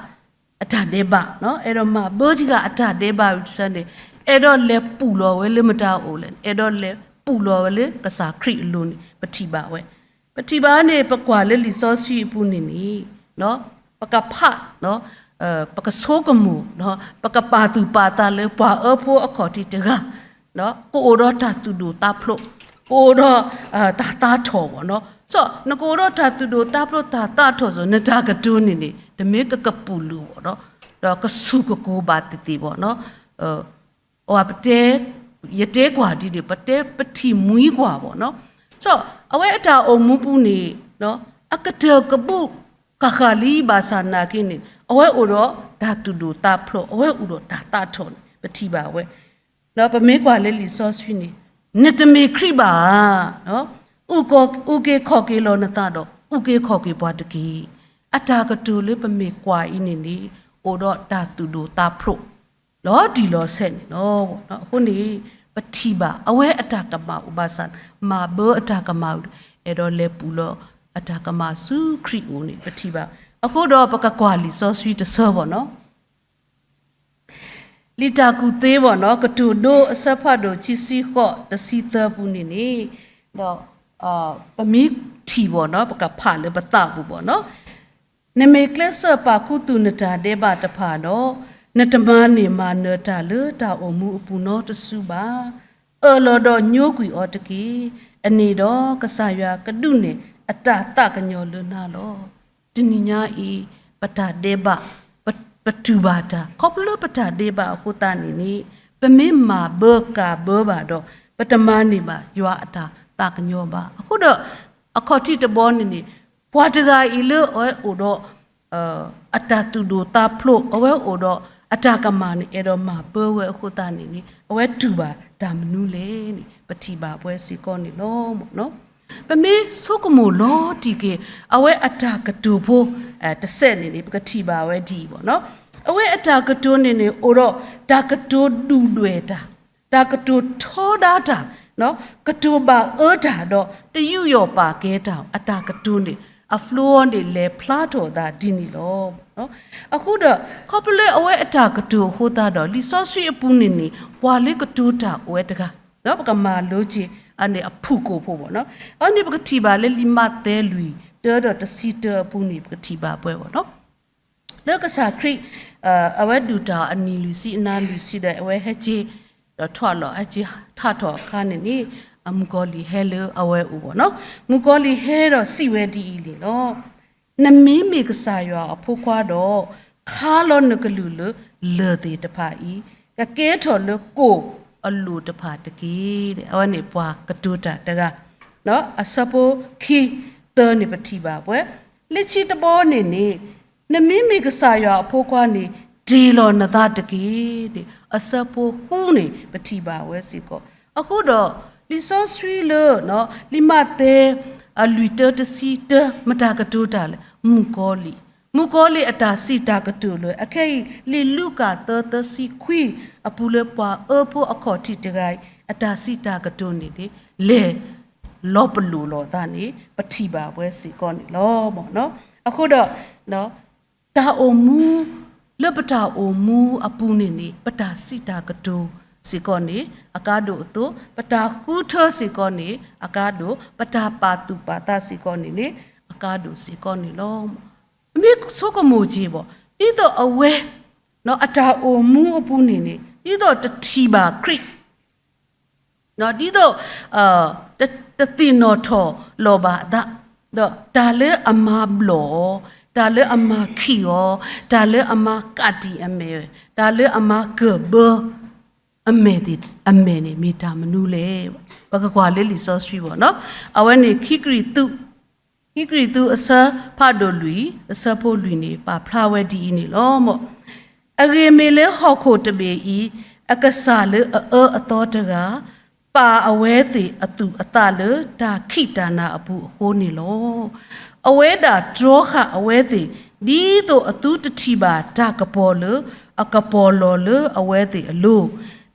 အတၢ်ဒဲးဘး, အဲၣ်ဒိးမၤဘၢဒံးဃာ်အတၢ်ဒဲးဘးဝံၤန့ၣ်, အဲၣ်ဒိးလဲၤပူၢ်လီၤဝဲလၢမတၤအအိၣ်လဲၣ်, အဲၣ်ဒိးလဲၤပူၢ်လီၤဝဲလၢကစၢ်ခရံာ်အလိၤန့ၣ် ပထံၣ်ဘၣ်ဝဲ, ပထံၣ်ဘၣ်န့ၣ် ပကွၢ်လၢလံာ်စီဆှံအပူၤန့ၣ်န့ၣ်, ပကဖး, ပကဆိကမိၣ်, ပကပာ်သူၣ်ပာ်သးလၢပှၤအၢဖိအခီၣ်ထံးတဂၤ ကအိၣ်ဒီးတၢ်သူၣ်ဒိၣ်သးဖျိး, ကအိၣ်ဒီးတၢ်သးထီၣ်ဘၣ်နီၤ, စီၤနကအိၣ်ဒီးတၢ်သူၣ်ဒိၣ်သးဖျိးတၢ်သးထီၣ်စီၤ နတၢ်ကတိၤန့ၣ်န့ၣ် တမ့ၢ်ကကပူၢ်လုာ်ဘၣ်ဒီး, ဒီးကဆူၣ်ကကိၤဘၣ်သ့ၣ်သ့ၣ်ဘၣ်နီၤ, အဝဲပတဲ, ယတဲကွၢ်ဒ်န့ၣ် ပတဲပထံၣ်မှံကွၢ်ဘၣ်နီၤ, စီၤအဝဲအတၢ်အိၣ်မူပူၤန့ၣ်, အကတၢၢ်ကဘူၣ်ဃၣ်ဃၣ်လံဘၣ်ဆၣ်နာ်က့န့ၣ် အဝဲအိၣ်ဒီးတၢ်သူၣ်ဒိၣ်သးဖျိး, အဝဲအိၣ်ဒီးတၢ်သးထီၣ်န့ၣ် ပထံၣ်ဘၣ်ဝဲ ဒီးပမ့ၢ်ကွၢ်လၢလံာ်စီဆှံန့ၣ်, နတမ့ၢ်ခရံာ်ဘၣ်ဧါ, အုၣ်က့ၤခီၣ်က့ၤလီၤနသးဒီး အုၣ်က့ၤခီၣ်က့ၤပှၤတက့ၢ်. အတၢ်ကတိၤလၢပမ့ၢ်ကွၢ်အံၤန့ၣ်န့ၣ် အိၣ်ဒီးတၢ်သူၣ်ဒိၣ်သးဖျိး လီၤတံၢ်လီၤဆဲးန့ၣ်လီၤ. အဃိန့ၣ် ပထံၣ်ဘၣ် အဝဲအတၢ်ကမၣ်အိၣ်ဘၣ်ဆၣ် မၤဘၢအတၢ်ကမၣ်ဝံၤဒီး အဲၣ်ဒိးလဲၤပူၢ်လီၤအတၢ်ကမၣ်ဆူခရံာ်အအိၣ်န့ၣ် ပထံၣ်ဘၣ်. အဃိဒီးပကကွၢ်လံာ်စီဆှံတဆၢဘၣ်နီၤ လံာ်တၢ်ကူၣ်သ့ဘၣ်နီၤ ကတိၤဒိ အဆၢဖးဒိၣ်ခံဆံဃိး တဆံသၢပူၤန့ၣ်န့ၣ်, ဒီးပမ့ၢ်ထံၣ်ဘၣ်နီၤ ပကဖးလၢပသးပူၤဘၣ်နီၤ, နမ့ၢ်ကျဲးစၢးပာ်ခူသူၣ်နတၢ်ဒဲးဘးတဖၣ်ဒီး, နတမၤန့ၢ်မၤနၢၤတၢ်လၢတၢ်အိၣ်မူအပူၤနီတစုဘၣ်. အၢၣ်လီၤဒီးညိကွံာ်အီၤတက့ၢ်. အန့ၣ်ဒီး ကစၢ်ယွၤကဒုးနဲၣ်အတၢ်သးကညီၤလၢနၤလီၤ. တနံၤညါအံၤ ပတၢ်ဒဲးဘး, ပ, ပတူၢ်ဘၣ်တၢ်, ခီဖျိလၢပတၢ်ဒဲးဘးအဃိသတးန့ၣ်န့ၣ်, ပမ့ၢ်မၤဘၢကၤဘၢဘၣ်ဒီး ပတမၤန့ၢ်ဘၣ်ယွၤအတၢ်သးကညီၤဘၣ်. အဃိဒီး အခီၣ်ထံးတဘီန့ၣ်န့ၣ်, ပှၤတဂၤအံၤလၢအဝဲအိၣ်ဒီး အတၢ်သူၣ်ဒိၣ်သးဖျိး, အဝဲအိၣ်ဒီးအတၢ်ကမၣ်န့ၣ် အဲၣ်ဒိးမၤဘၢဝဲအဃိသတးန့ၣ်န့ၣ်, အဝဲတူၢ်ဘၣ်တၢ်မနုၤလဲၣ်န့ၣ် ပထံၣ်ဘၣ်ပှဲၤစ့ၢ်ကီးန့ၣ်လီၤ. ပမ့ၢ်ဆိကမိၣ်လီၤတံၢ်က့ၤ အဝဲအတၢ်ကတိၤဖိ တစဲးန့ၣ်န့ၣ် ပကထံၣ်ဘၣ်ဝဲဒ်အံၤဘၣ်နီၤ, အဝဲအတၢ်ကတိၤန့ၣ်န့ၣ် အိၣ်ဒီးတၢ်ကတိၤဒုၣ်ဒွဲၣ်တၢ်, တၢ်ကတိၤထီဒါတၢ်, ကတိၤဘၣ်အၢတၢ်ဒီး တယူးယီၣ်ပာ်ကဲတၢ် အတၢ်ကတိၤန့ၣ် အဖျိအီၤန့ၣ် လဲၤဖျါထီၣ်သးဒ်န့ၣ်လီၤ. အဃိဒီး ခီဖျိလၢအဝဲအတၢ်ကတိၤအဃိသတးဒီး လံာ်စီဆှံအပူၤန့ၣ်န့ၣ် ပှၤလၢကတိၤတၢ်အိၣ်ဝဲတဂၤ, ပကမၤလိက့ၤအန့ၣ်အဖုၣ်ကိာ်ဖိဘၣ်နီၤ, အန့ၣ်ပကထံၣ်ဘၣ်လၢလံာ်မးသဲလွံၢ် တၢဒီးတဆံတၢအပူၤန့ၣ် ပကထံၣ်ဘၣ်ပှဲၤဘၣ်နီၤ လၢကစၢ်ခရံာ် အဝဲဒုၣ်တၢ်အနံၣ်လွံၢ်ဆံအနၤလွံၢ်ဆံဒီး အဝဲဟဲက့ၤ ဒီးထီၣ်လီၤ ဟဲက့ၤထးထီၣ်အခါန့ၣ်န့ၣ်, အမုၣ်ကီၤလံၢ်ဟဲလၢအဝဲအိၣ်ဘၣ်နီၤ, မုၣ်ကီၤလံၢ်ဟဲဒီးစံးဝဲဒ်အံၤန့ၣ်လီၤ. နမ့မ့ၢ်ကစၢ်ယွၤအဖိခွါဒီး ခါလီၤနကလုၢ်လၢလၢၢ်သ့ၣ်တဖၣ်အံၤ, ကကဲထီၣ်လၢကိၣ်အလိၣ်တဖၣ်တက့ၢ်. အဝဲန့ၣ်ပှၤကတိၤတၢ်တဂၤ, အဆၢဖိခံ သၢန့ၣ်ပထံၣ်ဘၣ်ပှဲၤ, လၢခံတဘီန့ၣ်န့ၣ်, နမ့မ့ၢ်ကစၢ်ယွၤအဖိခွါန့ၣ် တ့ၢ်လီၤနသးတက့ၢ်န့ၣ် အဆၢဖိဃုန့ၣ် ပထံၣ်ဘၣ်ဝဲစ့ၢ်ကီး. အဃိဒီး လံာ်စီဆှံလၢ လံာ်မးသဲ အလွံၢ်တၢတဆံတၢ မတၤကတိၤတၢ်လဲၣ်, မုၣ်ကီၤလံၢ်, မုၣ်ကီၤလံၢ်အတၢ်စံးတၢ်ကတိၤလၢ အခဲအံၤ လံာ်လူၤကၣ်သၢ သၢဆံခွံ အပူၤလၢပှၤအၢဖိအခီၣ်ထံးတဂၤအံၤ အတၢ်စံးတၢ်ကတိၤန့ၣ်န့ၣ် လဲၤ လီၤပလိာ်လီၤသးန့ၣ် ပထံၣ်ဘၣ်ဝဲစ့ၢ်ကီးန့ၣ်လီၤ. အဃိဒီး တၢ်အိၣ်မူ လၢပတၢ်အိၣ်မူအပူၤန့ၣ်န့ၣ် ပတၢ်စံးတၢ်ကတိၤစ့ၢ်ကီးန့ၣ် အကါဒိၣ်အသိး ပတၢ်ဃုထၢစ့ၢ်ကီးန့ၣ် အကါဒိၣ် ပတၢ်ပာ်သူၣ်ပာ်သးစ့ၢ်ကီးန့ၣ်န့ၣ် အကါဒိၣ်စ့ၢ်ကီးန့ၣ်လီၤ. မ့ၢ်ဆိကမိၣ်က့ၤဘၣ် ဒ်သိးအဝဲ အတၢ်အိၣ်မူအပူၤန့ၣ်န့ၣ် ဒ်သိးတထံၣ်ဘၣ်ခရံာ် ဒ်သိး တသ့ၣ်နီၣ်ထီၣ်လီၤဘၣ်အသး, ဒီးတၢ်လၢအမၤဘျီၣ်အီၤ, တၢ်လၢအမၤခံးအီၤ, တၢ်လၢအမၤကးတံာ်အမဲာ်, တၢ်လၢအမၤကၢၢ်ဘၢ အမဲာ်သ့ၣ်အမဲာ်န့ၣ် မ့ၢ်တၢ်မနုၤလဲၣ်. ပကကွၢ်လၢလံာ်စီဆှံဘၣ်နီၤ, အဝဲန့ၣ် ခံကရံၣ်သူး ခံကရံၣ်သူးအဆၢဖးဒိၣ်လွံၢ် အဆၢဖိလွံၢ်န့ၣ် ပာ်ဖျါဝဲဒ်အံၤန့ၣ်လီၤ. အဂ့ၢ်မ့ၢ်လၢဟီၣ်ခိၣ်တဘ့ၣ်အံၤ အကစၢ်လၢအအၢအသီတဂၤ ပာ်အဝဲသ့ၣ်အသူၣ်အသးလၢတၢ်ခံးတၢ်နၤအပူၤအဃိန့ၣ်လီၤ. အဝဲဒၣ်တြီဃာ်အဝဲသ့ၣ် ဒ်သိးအသုတထံၣ်ဘၣ်တၢ်ကပီၤလၢအကပီၤလီၤလၢအဝဲသ့ၣ်အလိၤ,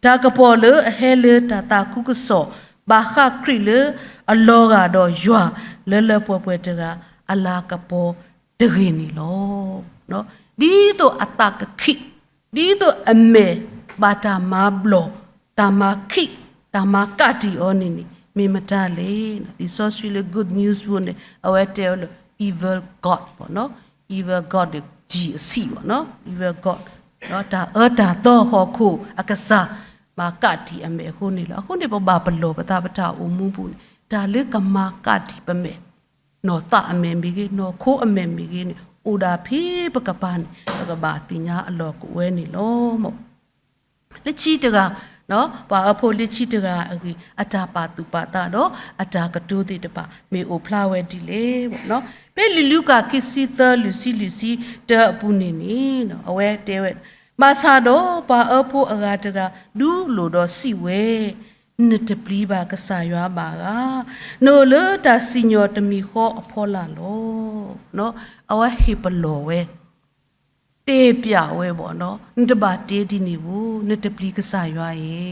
တၢ်ကပီၤလၢအဟဲလၢတၢ်သးခုကစီၣ် ဘၣ်ဃးခရံာ်လၢအလီၤဂာ်ဒီးယွၤလၢလၢပှဲၤပှဲၤတဂၤ အလၤကပီၤတဂ့ၤန့ၣ်လီၤ. ဒ်သိးအသးကခံး, ဒ်သိးအမဲာ်ဘၣ်တၢ်မၤဘျီၣ်, တၢ်မၤခံး, တၢ်မၤကးတံာ်အီၤန့ၣ်န့ၣ် မ့ၢ်မတၤလဲၣ်. လံာ်စီဆှံလၢ Good News ပူၤန့ၣ် အဝဲတဲဝဲလၢ evil god ဘၣ်နီၤ, evil god ဒီး G အဆံးဘၣ်နီၤ, evil god တၢ်အၢတၢ်သီဟီၣ်ခိၣ်အကစၢ် မၤကးတံာ်အမဲာ်အဃိန့ၣ်လီၤ. အဃိန့ၣ် ပဘၣ်ပလီၢ်ပသးပတၢ်အိၣ်မူပူၤန့ၣ် တၢ်လၢကမၤကးတံာ်ပမဲာ် နီၢ်သးအမဲာ်မ့ၢ်ဂ့ၤ, နီၢ်ခိအမဲာ်မ့ၢ်ဂ့ၤန့ၣ် အိၣ်ဒၣ်ဖဲပကပၤန့ၣ် ပကဘၣ်သ့ၣ်ညါအလီၢ်ကဝဲန့ၣ်လီၤ. လၢခံတဂၤ, ပှၤအၢဖိလၢခံတဂၤအဂ့ၢ် အတၢ်ပာ်သူၣ်ပာ်သးဒီးအတၢ်ကတိၤသ့ၣ်တဖၣ် မ့ၢ်အိၣ်ဖျါဝဲဒ်လဲၣ်. ဖဲလံာ်လူၤကၣ်ခံဆံသၢ လွံၢ်ဆံ လွံၢ်ဆံတၢအပူၤန့ၣ်န့ၣ် အဝဲတဲဝဲ, ဘၣ်ဆၣ်ဒီးပှၤအၢဖိအဂၤတဂၤ ဒုးလိၣ်ဒီးစံးဝဲ, နတပျံၤဘၣ်ကစၢ်ယွၤဘၣ်ဧါ. နအိၣ်လၢတၢ်စံၣ်ညီၣ်တမံၤဃီအဖီလာ်လီၤ. အဝဲဟ့ၣ်ပလီၢ်ဝဲ, တဲပျးဝဲဘၣ်နီၤ, နတဘၣ်တဲဒ်န့ၣ်ဧိၤ, နတပျံၤကစၢ်ယွၤဧိ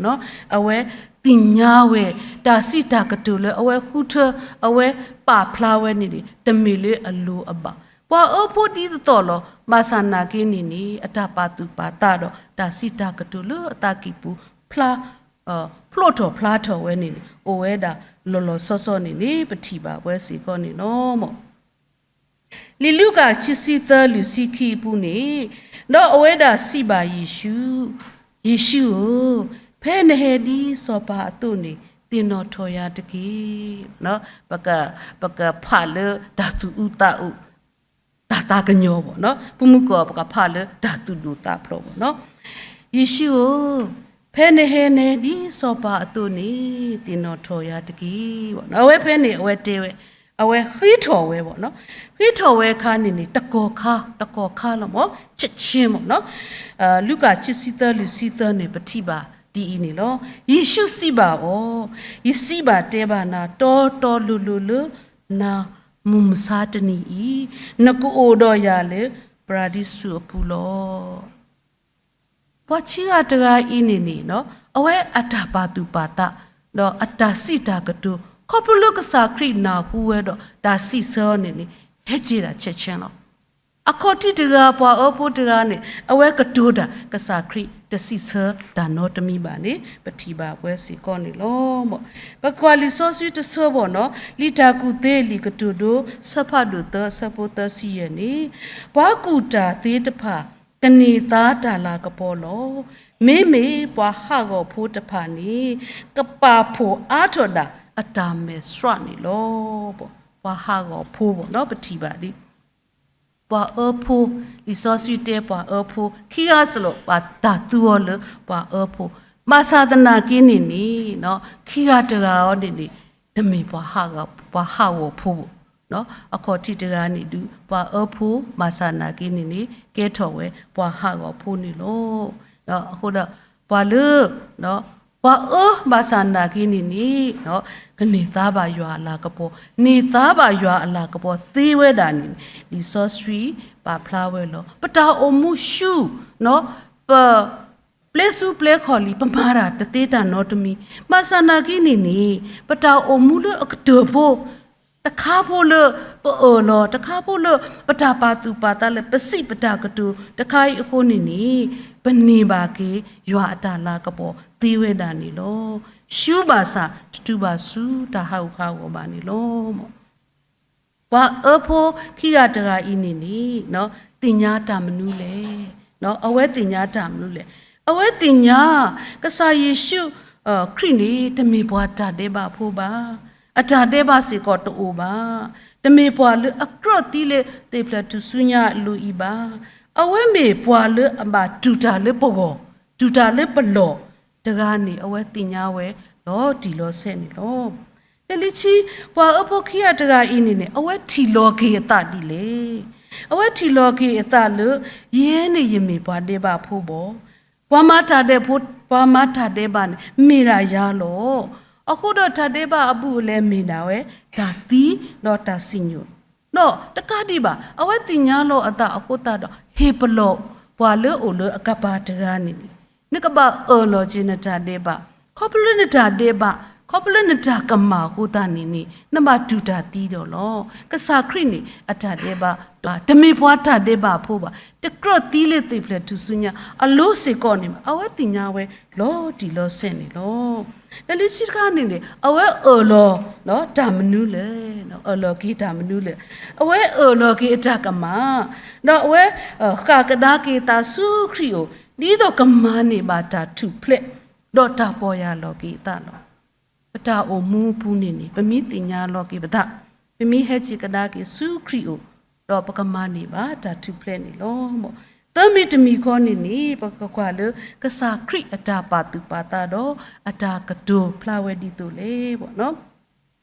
ၤ. အဝဲသ့ၣ်ညါဝဲ တၢ်စံးတၢ်ကတိၤလၢအဝဲဃုထၢ အဝဲပာ်ဖျါဝဲန့ၣ်န့ၣ် တမ့ၢ်လၢအလိၤအဘၣ်. ပှၤအၢဖိဒ်သိးသိးလီၤ. ဘၣ်ဆၣ်နာ်က့န့ၣ်န့ၣ် အတၢ်ပာ်သူၣ်ပာ်သးဒီး တၢ်စံးတၢ်ကတိၤလၢအသးကံၢ်ပူၤ ဖျါ ဖျိးထီၣ်ဖျါထီၣ်ဝဲန့ၣ်န့ၣ် အိၣ်ဝဲဒၣ်လီၤလီၤဆီဆီန့ၣ်န့ၣ် ပထံၣ်ဘၣ်ဝဲစ့ၢ်ကီးန့ၣ်လီၤ. လံာ်လူၤကၣ်ခံဆံသၢ လွံၢ်ဆံခံအပူၤန့ၣ်, ဒီးအဝဲဒၣ်စံးဘၣ်ယ့ၣ်ၡူး, ယ့ၣ်ၡူးဧၢ, ဖဲနဟဲဒ်စီၤပၤအသိးန့ၣ် သ့ၣ်နီၣ်ထီၣ်ယၤတက့ၢ်. ပကဖးလၢတၢ်သူၣ်အုးသးအုး တၢ်သးကညီၤဘၣ်နီၤ, ပမုၢ်ကီၢ်ပကဖးလၢတၢ်သူၣ်ဒိၣ်သးဖျိးဘၣ်နီၤ. ယ့ၣ်ၡူးဧၢ, ဖဲနဟဲနဟဲဒ်စီၤပၤအသိးန့ၣ် သ့ၣ်နီၣ်ထီၣ်ယၤတက့ၢ်. အဝဲဖဲန့ၣ် အဝဲတဲဝဲ, အဝဲဃ့ထီၣ်ဝဲဘၣ်နီၤ. ဃ့ထီၣ်ဝဲအခါန့ၣ်န့ၣ် တကီၢ်ခါ, တကီၢ်ခါလီၤမၢ်, ချက်ချင်းဘၣ်နီၤ. လူၤကၣ်ခံဆံသၢ လွံၢ်ဆံသၢန့ၣ် ပထံၣ်ဘၣ်ဒ်အံၤန့ၣ်လီၤ. ယ့ၣ်ၡူးစံးဘၣ်အီၤ, ယစံးဘၣ်တဲဘၣ်နၤ တီတီလိၤလိၤလၢ နၤမုၢ်မဆါတနံၤအံၤ နကအိၣ်ဒီးယၤလၢပရၤဒံစူးအပူၤလီၤ. ပှၤခံဂၤတဂၤအံၤန့ၣ်န့ၣ် အဝဲအတၢ်ပာ်သူၣ်ပာ်သး ဒီးအတၢ်စံးတၢ်ကတိၤ ခီဖျိလၢကစၢ်ခရံာ်နၢ်ဟူဝဲဒီး တၢ်စံးဆၢအီၤန့ၣ်န့ၣ် ဟဲက့ၤဒၣ် ချက်ချင်း လီၤ. အခီၣ်ထံးတဂၤ ပှၤအၢဖိတဂၤန့ၣ် အဝဲကတိၤတၢ် ကစၢ်ခရံာ်တစံးဆၢတၢ်နီတမံၤဘၣ်န့ၣ် ပထံၣ်ဘၣ်ဝဲစ့ၢ်ကီးန့ၣ်လီၤ. ပကွၢ်လံာ်စီဆှံတဆၢဘၣ်နီၤ, လံာ်တၢ်ကူၣ်သ့လံာ်ကတိၤဒိ ဆၢဖးဒိၣ်သၢ အဆၢဖိသၢဆံယဲၢ်န့ၣ်, ပှၤကူၣ်တၢ်သ့တဖၣ် ကန့ၢ်သါတၢ်လၤကပီၤလီၤ. မ့မ့ၢ်ပှၤဟးဂီၤဖိတဖၣ်န့ၣ် ကပာ်ဖှိၣ်အါထီၣ်ဒၣ်အတၢ်မဲာ်ဆှးန့ၣ်လီၤ. ပှၤဟးဂီၤဖိဘၣ်နီၤ ပထံၣ်ဘၣ်လံ ပှၤအၢဖိ, လံာ်စီဆှံတဲပှၤအၢဖိ, ခံဂၤစ့ၢ်ကီး ပှၤတၢ်သူအီၤလၢပှၤအၢဖိ, ဘၣ်ဆၣ်သနာ်က့န့ၣ်န့ၣ် ခံဂၤတဂၤအံၤန့ၣ်န့ၣ် တမ့ၢ်ပှၤဟးဂီၤဖိဘၣ်. အခီၣ်ထံးတဂၤန့ၣ်ဒုး ပှၤအၢဖိ ဘၣ်ဆၣ်သနာ်က့န့ၣ်န့ၣ် ကဲထီၣ်ဝဲပှၤဟးဂီၤဖိန့ၣ်လီၤ. အဃိဒီး ပှၤလၢ ပှၤအၢ ဘၣ်ဆၣ်သနာ်က့န့ၣ်န့ၣ် ကန့ၢ်သါဘၣ်ယွၤအလၤကပီၤ, န့ၢ်သါဘၣ်ယွၤအလၤကပီၤသ့ဝဲဒၣ်န့ၣ် လံာ်စီဆှံပာ်ဖျါဝဲလီၤ. ပတၢ်အိၣ်မူဆူၣ် ပ ပျဲစူပျဲခီၣ်လံ ပမၤတၢ်တသ့တၢ်နီတမံၤ, ဘၣ်ဆၣ်နာ်က့န့ၣ်န့ၣ် ပတၢ်အိၣ်မူလၢအကတၢၢ်ဖိ တခါဖိလၢပအၢၣ်လီၤ, တခါဖိလၢပတၢ်ပာ်သူၣ်ပာ်သးလၢပစံးပတၢ်ကတိၤတခါအံၤအဃိန့ၣ်န့ၣ် ပန့ၢ်ဘၣ်က့ၤယွၤအတၢ်လၤကပီၤသ့ဝဲဒၣ်န့ၣ်လီၤ. ရှုံးဘၣ်ဆၣ်တတုၤဘၣ်ဆူတၢ်ဟးဂူာ်ဟးဂီၤဘၣ်န့ၣ်လီၤ. ပှၤအၢဖိခံဂၤတဂၤအံၤန့ၣ်န့ၣ် သ့ၣ်ညါတၢ်မနုၤလဲၣ်. အဝဲသ့ၣ်ညါတၢ်မနုၤလဲၣ်. အဝဲသ့ၣ်ညါ ကစၢ်ယ့ၣ်ၡူးခရံာ်န့ၣ် တမ့ၢ်ပှၤတၢ်ဒဲးဘးဖိဘၣ်. အတၢ်ဒဲးဘးစ့ၢ်ကီးတအိၣ်ဘၣ်. တမ့ၢ်ပှၤလၢအကြၢးသံလၢသ့ၣ်ဖျၢၣ်ထူၣ်စုညါအလိၤအံၤဘၣ်. အဝဲမ့ၢ်ပှၤလၢအဘၣ်တူၢ်တၢ်လၢပဂီၢ်, တူၢ်တၢ်လၢပလီၢ်တဂၤန့ၣ် အဝဲသ့ၣ်ညါဝဲလီၤတံၢ်လီၤဆဲးန့ၣ်လီၤ. လၢလံဆံ ပှၤအၢဖိခံဂၤတဂၤအံၤန့ၣ်န့ၣ် အဝဲထံၣ်လီၤက့ၤအသးဒ်လဲၣ်. အဝဲထံၣ်လီၤက့ၤအသးလၢ ယဲန့ၣ်ယမ့ၢ်ပှၤဒဲးဘးဖိဘၣ်. ပှၤမၤတၢ်ဒဲးဖိ, ပှၤမၤတၢ်ဒဲးဘးန့ၣ် မ့ၢ်ဒၣ်ယၤလီၤ. အဃိဒီးတၢ်ဒဲးဘးအဘူးအလဲမ့ၢ်ဒၣ်ဝဲ တၢ်သံဒီးတၢ်စံၣ်ညီၣ် ဒီးတကးဒံးဘၣ် အဝဲသ့ၣ်ညါလီၤအသးအဃိသတးဒီး ဟ့ၣ်ပလီၢ်ပှၤလၢအိၣ်လၢအကပၤတဂၤန့ၣ်န့ၣ် နကဘၣ်အၢၣ်လီၤက့ၤနတၢ်ဒဲးဘး, ခီဖျိလၢနတၢ်ဒဲးဘး, ခီဖျိလၢနတၢ်ကမၣ်အဃိသတးန့ၣ်န့ၣ် နဘၣ်တူၢ်တၢ်သံဒီးလီၤ. ကစၢ်ခရံာ်န့ၣ် အတၢ်ဒဲးဘး တမ့ၢ်ပှၤတၢ်ဒဲးဘးဖိဘၣ်, တကြၢးသံလၢသ့ၣ်ဖျၢၣ်ထူၣ်စုညါ အလိၤစ့ၢ်ကီးန့ၣ် အဝဲသ့ၣ်ညါဝဲလီၤတံၢ်လီၤဆဲးန့ၣ်လီၤ. လၢလံဆံတခါန့ၣ်န့ၣ် အဝဲအၢၣ်လီၤ တၢ်မနုၤလဲၣ်, အၢၣ်လီၤက့ၤတၢ်မနုၤလဲၣ်, အဝဲအၢၣ်လီၤက့ၤအတၢ်ကမၣ်, ဒီးအဝဲ ဃၣ်ကဒါက့ၤအသးဆူခရံာ်အအိၣ် ဒ်သိးကမၤန့ၢ်ဘၣ်တၢ်ထူၣ်ဖျဲး ဒီးတၢ်ပီၢ်ယၢ်လီၤက့ၤအသးလီၤ. ပတၢ်အိၣ်မူအပူၤန့ၣ်န့ၣ် ပမ့ၢ်သ့ၣ်ညါလီၤက့ၤပသး, ပမ့ၢ်ဟဲက့ၤကဒါက့ၤဆူခရံာ်အအိၣ်, ဒီးပကမၤန့ၢ်ဘၣ်တၢ်ထူၣ်ဖျဲးန့ၣ်လီၤ. သၢမံၤတမံၤဃီန့ၣ်န့ၣ် ပကကွၢ်လၢ ကစၢ်ခရံာ်အတၢ်ပာ်သူၣ်ပာ်သးဒီး အတၢ်ကတိၤဖျါဝဲဒ်သိးလဲၣ်.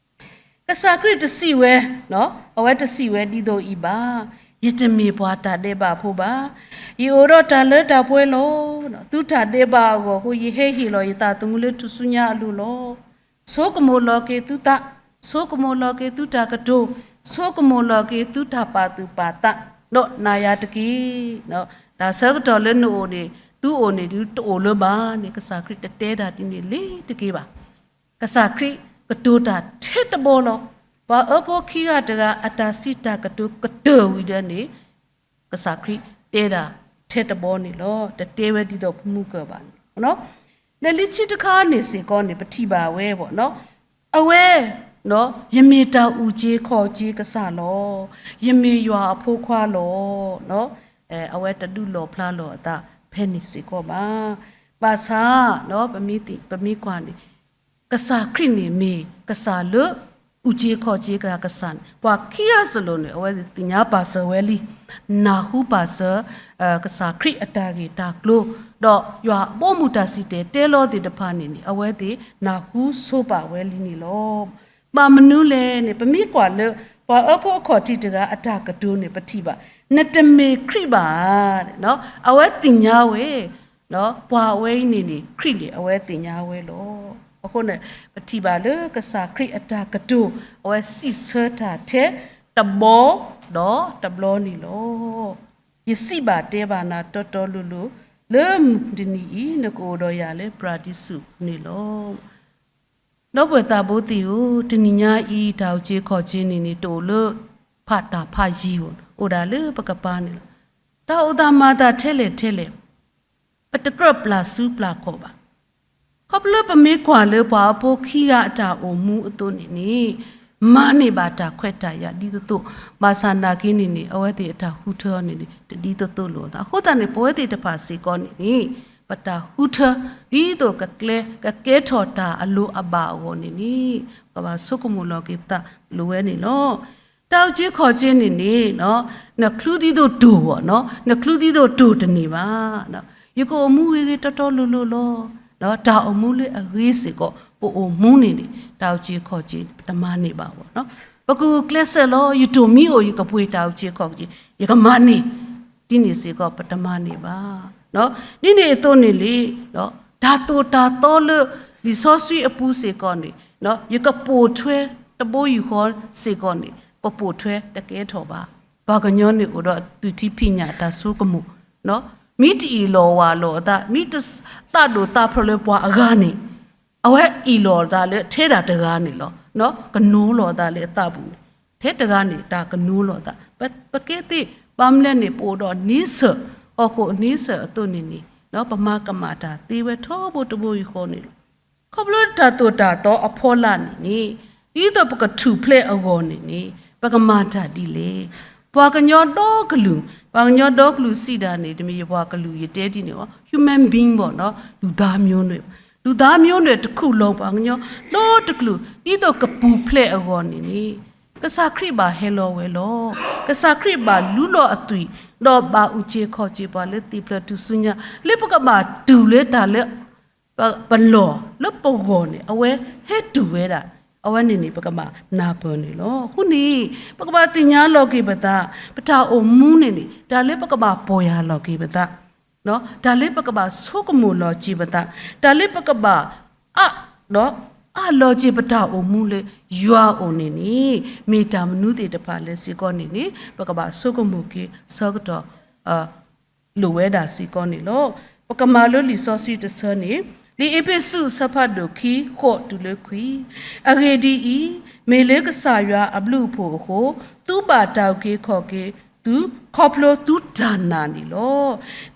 ကစၢ်ခရံာ်တစံးဝဲ, အဝဲတစံးဝဲဒ်သိးအံၤဘၣ်, ယတမ့ၢ်ပှၤတၢ်ဒဲးဘးဖိဘၣ်. ယအိၣ်ဒီးတၢ်လၢတၢ်ပှဲၤလီၤ. သုတၢ်ဒဲးဘးအဂီၢ်အဃိ ယဟဲဟ့ၣ်လီၤယသးသမူလၢထူၣ်စုညါအလိၤလီၤ. ဆိကမိၣ်လီၤက့ၤသုသး, ဆိကမိၣ်လီၤက့ၤသုတၢ်ကတိၤ, ဆိကမိၣ်လီၤက့ၤသုတၢ်ပာ်သူၣ်ပာ်သး, ဒီးနာ်ယၤတက့ၢ်. တၢ်ဆၢကတီၢ်လၢနအိၣ်န့ၣ် သုအိၣ်န့ၣ်ဒုး တအိၣ်လၢၤဘၣ်န့ၣ် ကစၢ်ခရံာ်တတဲတၢ်ဒ်န့ၣ်လၢၤတက့ၢ်ဘၣ်. ကစၢ်ခရံာ်ကတိၤတၢ်ထဲတဘီလီၤ. ပှၤအၢဖိခံဂၤတဂၤအတၢ်စံးတၢ်ကတိၤကတၢၢ်ဝံၤဒီးန့ၣ် ကစၢ်ခရံာ်တဲဒၣ်ထဲတဘီန့ၣ်လီၤ. တတဲဝဲဒ်သိးပမူကၢၢ်ဘၣ်န့ၣ်. လၢလံဆံတခါန့ၣ်စ့ၢ်ကီးန့ၣ် ပထံၣ်ဘၣ်ဝဲဘၣ်နီၤ, အဝဲ ယမ့ၢ်တၢ်အုၣ်က့ၤခီၣ်က့ၤကစၢ်လီၤ. ယမ့ၢ်ယွၤအဖိခွါလီၤ. အဝဲတဒုးလီၣ်ဖျါလီၤအသးဖဲန့ၣ်စ့ၢ်ကီးဘၣ်. ဘၣ်ဆၣ် ပမ့ၢ်ကွၢ်န့ၣ် ကစၢ်ခရံာ်န့ၣ်မ့ၢ်ကစၢ်လၢ အုၣ်က့ၤခီၣ်က့ၤကစၢ်န့ၣ် ပှၤခံဂၤစ့ၢ်ကီးန့ၣ် အဝဲသ့ၣ်သ့ၣ်ညါပာ်စၢၤဝဲလံ, နၢ်ဟူပာ်စၢၤ ကစၢ်ခရံာ်အတၢ်ဂ့ၢ်တၢ်ကျိၤ, ဒီးယွၤအဘီအမုၢ်တၢ်စံၣ်တဲၤတဲလီၤသ့ၣ်တဖၣ်န့ၣ်န့ၣ် အဝဲသ့ၣ်နၢ်ဟူဆိပာ်ဝဲလံန့ၣ်လီၤ. ဘၣ်မနုၤလဲၣ်န့ၣ် ပမ့ၢ်ကွၢ်လၢ ပှၤအၢဖိအခီၣ်ထံးတဂၤအတၢ်ကတိၤန့ၣ် ပထံၣ်ဘၣ်, နတမ့ၢ်ခရံာ်ဘၣ်ဧါ. အဝဲသ့ၣ်ညါဝဲ ပှၤအဝဲအံၤန့ၣ်န့ၣ် ခရံာ်န့ၣ် အဝဲသ့ၣ်ညါဝဲလီၤ. အဃိန့ၣ် ပထံၣ်ဘၣ်လၢကစၢ်ခရံာ်အတၢ်ကတိၤ အဝဲစံးဆၢတၢ်ထဲတဘီဒီးတဘျီန့ၣ်လီၤ. ယစံးဘၣ်တဲဘၣ်နၤတီတီလိၤလိၤ, လၢမုၢ်တနံၤအံၤ နကအိၣ်ဒီးယၤလၢပရၤဒံစူးန့ၣ်လီၤ. ဒီပုၢ်ဝဲၢ်သးဘိသ့ၣ်ဧၢ, တနံၤညါအံၤ တၢ်အုၣ်က့ၤခီၣ်က့ၤန့ၣ်န့ၣ် တအိၣ်လၢဖးတၢ်ဖးယံၤဧိၤ, အိၣ်ဒၣ်လၢပကပၤန့ၣ်လီၤ. တၢ်အိၣ်သးမၤသးထဲလဲၣ်ထဲလဲၣ် ပတကြၢးပျၢ်စုပျၢ်ခီၣ်ဘၣ်. ခီဖျိပမ့ၢ်ကွၢ်လၢပှၤအၢဖိခံဂၤအတၢ်အိၣ်မူအသိးန့ၣ်န့ၣ် မၤန့ၢ်ဘၣ်တၢ်ခွဲးတၢ်ယာ်ဒ်သိးသိး, ဘၣ်ဆၣ်နာ်က့န့ၣ်န့ၣ် အဝဲသ့ၣ်အတၢ်ဃုထၢန့ၣ်န့ၣ် တဒ်သိးသိးလိာ်အသး. အဃိသတးန့ၣ် ပဝဲသ့ၣ်တဖၣ်စ့ၢ်ကီးန့ၣ်န့ၣ် ပတၢ်ဃုထၢ ဒ်သိးကကျဲ ကကဲထီၣ်တၢ်အလိၤအဘၣ်အဂီၢ်န့ၣ်န့ၣ် ပဘၣ်ဆိကမိၣ်လီၤက့ၤပသးလိၤဝဲန့ၣ်လီၤ. တၢ်အုၣ်က့ၤခီၣ်က့ၤန့ၣ်န့ၣ် နချုးဒ်သိးတိၢ်ဘၣ်နီၤ, နချုးဒ်သိးတိၢ်တန့ၢ်ဘၣ်. ယကအိၣ်မူဂ့ၤဂ့ၤတီတီလိၤလိၤလီၤ. တၢ်အိၣ်မူလၢအဂ့ၤစ့ၢ်ကီး ပအိၣ်မူန့ၣ်န့ၣ် တၢ်အုၣ်က့ၤခီၣ်က့ၤ ပတမၤန့ၢ်ဘၣ်ဘၣ်နီၤ. ပကဂုာ်ကျဲးစၢးလီၤ, ယတိၢ်မံအိၣ် ယကပှ့ၤတၢ်အုၣ်က့ၤခီၣ်က့ၤ ယကမၤန့ၢ် ဒ်န့ၣ်စ့ၢ်ကီး ပတမၤန့ၢ်ဘၣ်. ဒ်န့ၣ်အသိးန့ၣ်လံ, တၢ်သိၣ်တၢ်သီလၢလံာ်စီဆှံအပူၤစ့ၢ်ကီးန့ၣ် ယကပိာ်ထွဲတဘိယူၢ်ဃီစ့ၢ်ကီးန့ၣ် ပပိာ်ထွဲတကဲထီၣ်ဘၣ်. ပှၤကညီန့ၣ်အိၣ်ဒီးအသွံၣ်ထံဖံးညၣ်အတၢ်ဆိကမိၣ်, မ့ၢ်တအ့ၣ်လိာ်ဝးလိာ်အသး, မ့ၢ်တသးဒိၣ်သးဖျိးလၢပှၤအဂၤန့ၣ်, အဝဲအ့ၣ်လိာ်အသးလၢထဲဒၣ်တဂၤန့ၣ်လီၤ. ကနိလိာ်အသးလၢအသးပူၤန့ၣ်, ထဲတဂၤန့ၣ် တၢ်ကနိလိာ်အသး, ပကဲသ့ၣ်ဘၣ်မနုၤလဲၣ်န့ၣ် ပအိၣ်ဒီးန့ဆၢၣ်, ဟီၣ်ခိၣ်န့ဆၢၣ်အသိးန့ၣ်န့ၣ်, ပမၤကမၣ်တၢ်သ့ဝဲထီဘိတဘိယူၢ်ဃီန့ၣ်လီၤ. ခီဖျိတၢ်သိၣ်တၢ်သီအဖီလာ်န့ၣ်န့ၣ်, ဒ်သိးပကထူၣ်ဖျဲးအဂီၢ်န့ၣ်န့ၣ်, ပကမၤတၢ်ဒ်လဲၣ်. ပှၤကညီဒီကလုာ်, ပှၤကညီဒီကလုာ်စံးဒၣ်န့ၣ် တမ့ၢ်ယပှၤကလုာ်ယတဲဒ်န့ၣ်ဘၣ်, human being ဘၣ်နီၤ, လူသားမျိုးနွယ်, လူသားမျိုးနွယ်တစ်ခုလုံး ပှၤကညီဒီတကလုာ် ဒ်သိးကပူၤဖျဲးအဂီၢ်န့ၣ်န့ၣ်, ကစၢ်ခရံာ်ဘၣ်ဟဲလီၤဝဲလီၤ. ကစၢ်ခရံာ်ဘၣ်လူလီၤအသွံၣ်, ဒီးဘၣ်အုၣ်က့ၤခီၣ်က့ၤပှၤလၢသ့ၣ်ဖျၢၣ်ထူၣ်စုညါ, လၢပကဘၣ်တူၢ်လၢတၢ်လၢ ပလီၢ်လၢပဂီၢ်န့ၣ် အဝဲဟဲတူၢ်ဝဲဒၣ်, အဝဲန့ၣ်န့ၣ် ပကဘၣ်နၢ်ပၢၢ်န့ၣ်လီၤ. အဃိန့ၣ် ပကဘၣ်သ့ၣ်ညါလီၤက့ၤပသး, ပတၢ်အိၣ်မူန့ၣ်န့ၣ် တၢ်လၢပကဘၣ်ပီၢ်ယၢ်လီၤက့ၤပသး, တၢ်လၢပကဘၣ်ဆိကမိၣ်လီၤက့ၤပသး, တၢ်လၢပကဘၣ်အးဒီးအးလီၤက့ၤပတၢ်အိၣ်မူလၢယွၤအအိၣ်န့ၣ်န့ၣ်, မ့ၢ်တၢ်မနုၤသ့ၣ်တဖၣ်လဲၣ်စ့ၢ်ကီးန့ၣ်န့ၣ် ပကဘၣ်ဆိကမိၣ်က့ၤဆၢကတီၢ် လိာ်ဝဲဒၣ်စ့ၢ်ကီးန့ၣ်လီၤ. ပကမၤလိလံာ်စီဆှံတဆၢန့ၣ်, လံာ်အ့းဖ့းစူးအဆၢဖးဒိၣ်ခံ ဃိးတုၤလၢခွံ, အဂ့ၢ်ဒ်အံၤ, မ့ၢ်လၢကစၢ်ယွၤအဘျုးအဖှိၣ်အဃိ, သုဘၣ်တၢ်အုၣ်က့ၤခီၣ်က့ၤသု ခီဖျိသုတၢ်နာ်န့ၣ်လီၤ.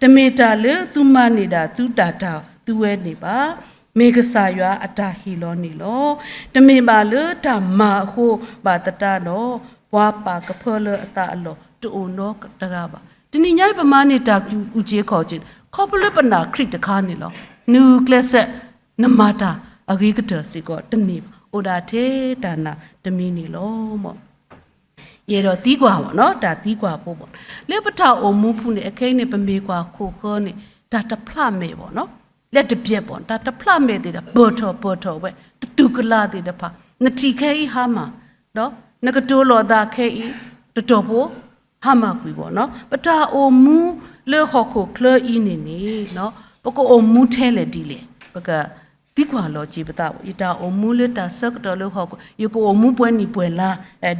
တမ့ၢ်တၢ်လၢသုမၤန့ၢ်ဒၣ်သုတၢ်တၢ်သုဝဲန့ၣ်ဘၣ်. မ့ၢ်ကစၢ်ယွၤအတၢ်ဟ့ၣ်လီၤန့ၣ်လီၤ. တမ့ၢ်ဘၣ်လၢတၢ်မၤအဃိဘၣ်သတးဒီး, ပှၤပာ်ကဖၢလၢအသးအလီၢ်တအိၣ်နီတဂၤဘၣ်. တနံၤညါအံၤပမၤန့ၢ်တၢ်အုၣ်က့ၤခီၣ်က့ၤ, ခီဖျိလၢပနာ်ခရံာ်တခါန့ၣ်လီၤ. နကျဲးစၢး, နမၤတၢ်အဂ့ၤကတၢၢ်စ့ၢ်ကီးတန့ၢ်ဘၣ်. အိၣ်ဒၣ်ထဲတၢ်နာ်တမံၤန့ၣ်လီၤ. ယအဲၣ်ဒိးသံကွၢ်ဘၣ်နီၤ, တၢ်သံကွၢ်ဖိဘၣ်, လၢပတၢ်အိၣ်မူပူၤန့ၣ် အခဲအံၤန့ၣ် ပမ့ၢ်ကွၢ်ခိၣ်ဃၢန့ၣ် တၢ်တဖျးမဲာ်ဘၣ်နီၤ, လၢတပျဲၢ်ဘၣ်, တၢ်တဖျးမဲာ်သ့ၣ်ဒီး ပၢၢ်ထီၣ်ပၢၢ်ထီၣ်ဝဲ, တတူၢ်ကလာ်သ့ၣ်တဖၣ်, နထံၣ်ခဲအံၤဟါမၢ်, ဒီးနကတိၤလိာ်သးခဲအံၤ, တတီၢ်ဖိ ဟါမၢ်ကွံာ်ဘၣ်နီၤ. ပတၢ်အိၣ်မူလၢဟီၣ်ခိၣ်ချၢအံၤန့ၣ်န့ၣ်, ပကအိၣ်မူထဲလဲၣ်ဒ်လဲၣ်, ပကသံကွၢ်လီၤက့ၤပသးဘၣ်. ယတၢ်အိၣ်မူလၢတၢ်ဆၢကတီၢ်လၢဟီၣ်ခိၣ်, ယကအိၣ်မူပှဲၤနံၣ်ပှဲၤလါ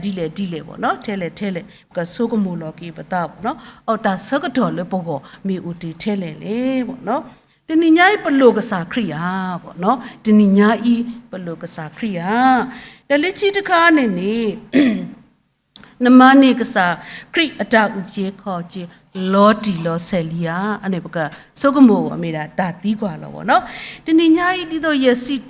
ဒ်လဲၣ်ဒ်လဲၣ်ဘၣ်နီၤ, ထဲလဲၣ်ထဲလဲၣ်, ပကဆိကမိၣ်လီၤက့ၤပသးဘၣ်နီၤ. အတၢ်ဆၢကတီၢ်လၢပဂီၢ်မ့ၢ်အိၣ်တ့ၢ်ထဲလဲၣ်လဲၣ်ဘၣ်နီၤ. တနံၤညါအံၤပလိၣ်ကစၢ်ခရံာ်ဧါဘၣ်နီၤ, တနံၤညါအံၤပလိၣ်ကစၢ်ခရံာ်ဧါ. ဒီးလၢခံတခါန့ၣ်န့ၣ် နမၤန့ၢ်ကစၢ်ခရံာ်အတၢ်အုၣ်က့ၤခီၣ်က့ၤ လီၤတံၢ်လီၤဆဲးလံဧါ. အန့ၣ်ပကဆိကမိၣ်အီၤမ့ၢ်ဒၣ်တၢ်သံကွၢ်လီၤဘၣ်နီၤ. တနံၤညါအံၤဒ်သိးယစံး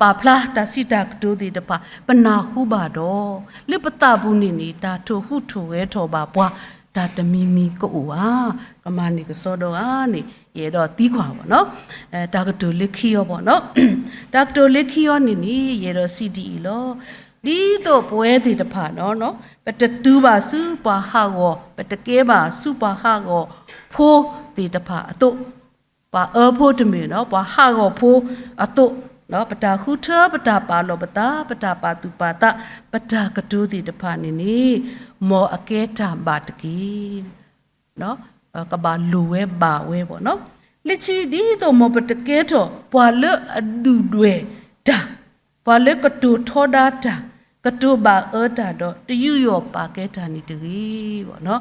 ပာ်ဖျါတၢ်စံးတၢ်ကတိၤသ့ၣ်တဖၣ် ပနၢ်ဟူဘၣ်ဒီး, လၢပသးပူၤန့ၣ်န့ၣ် တၢ်ထိၣ်ဟူးထိၣ်ဂဲၤထီၣ်ဘၣ်ပှၤ တၢ်တမံၤမံၤကအိၣ်ဧါ. ကမၤန့ၢ်ကစီဒီဧါန့ၣ် ယအဲၣ်ဒိးသံကွၢ်ဘၣ်နီၤ. တၢ်ကတိၤလၢခံအီၤဘၣ်နီၤ, တၢ်ကတိၤလၢခံအီၤန့ၣ်န့ၣ် ယအဲၣ်ဒိးစံးဒ်အံၤလီၤ. ဒ်သိးပဝဲသ့ၣ်တဖၣ်နီၤ, ပတတုၤဘၣ်ဆူပှၤဟးဂီၤ, ပတကဲဘၣ်ဆူပှၤဟးဂီၤဖိသ့ၣ်တဖၣ်အသိး, ပှၤအၢဖိတမ့ၢ်နီၤ, ပှၤဟးဂီၤဖိအသိး, ပတၢ်ဃုထၢ, ပတၢ်ပာ်လီၤပသး, ပတၢ်ပာ်သူၣ်ပာ်သး, ပတၢ်ကတိၤသ့ၣ်တဖၣ်န့ၣ်န့ၣ်, မ်အကဲတၢ်ဘၣ်တက့ၢ်. ကဘၣ်လိၣ်ဝဲဘၣ်ဝဲဘၣ်နီၤ. လၢခံဒ်သိးမ်ပတကဲထီၣ်ပှၤလၢအဒုၣ်ဒွဲၣ်တၢ်, ပှၤလၢကတိၤထီဒါတၢ်, ကတိၤဘၣ်အၢတၢ်ဒီး တယူးယီၣ်ပာ်ကဲတၢ်န့ၣ်တဂ့ၤဘၣ်နီၤ.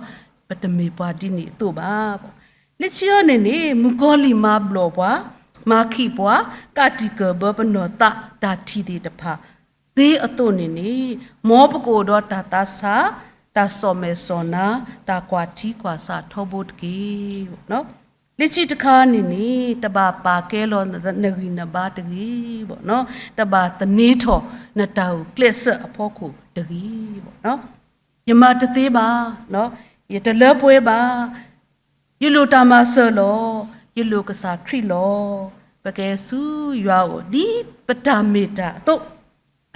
ပတမ့ၢ်ပှၤဒ်န့ၣ်အသိးဘၣ်. လၢခံအီၤန့ၣ်န့ၣ် မုၣ်ကီၤလံၢ်မၤဘျီၣ်ပှၤ, မၤခံးပှၤ, ကးတံာ်ကၢၢ်ဘၢပနီၢ်သးတၢ်ထံၣ်သ့ၣ်တဖၣ် သ့အသိးန့ၣ်န့ၣ်, မ်ပကအိၣ်ဒီးတၢ်သးဆး, တၢ်စီၣ်မဲာ်စီၣ်နါ, တၢ်ကွၢ်ထံကွၢ်ဆးထီဘိတက့ၢ်. လၢခံတခါန့ၣ်န့ၣ် တဘၣ်ပာ်ကဲလီၤနဂံၢ်နဘါတဂ့ၤဘၣ်နီၤ, တဘၣ်သန့ၤထီၣ်နတၢ်အိၣ်ကျဲးစၢးအဖီခိၣ်တဂ့ၤဘၣ်နီၤ. ယမၤတသ့ဘၣ်, ယတလၢပှဲၤဘၣ်, ယလိၣ်တၢ်မၤစၢၤလီၤ, ယလိၣ်ကစၢ်ခရံာ်လီၤ. ပကဲဆူယွၤအအိၣ် ဒ်ပတၢ်မ့ၢ်တၢ်အသိး,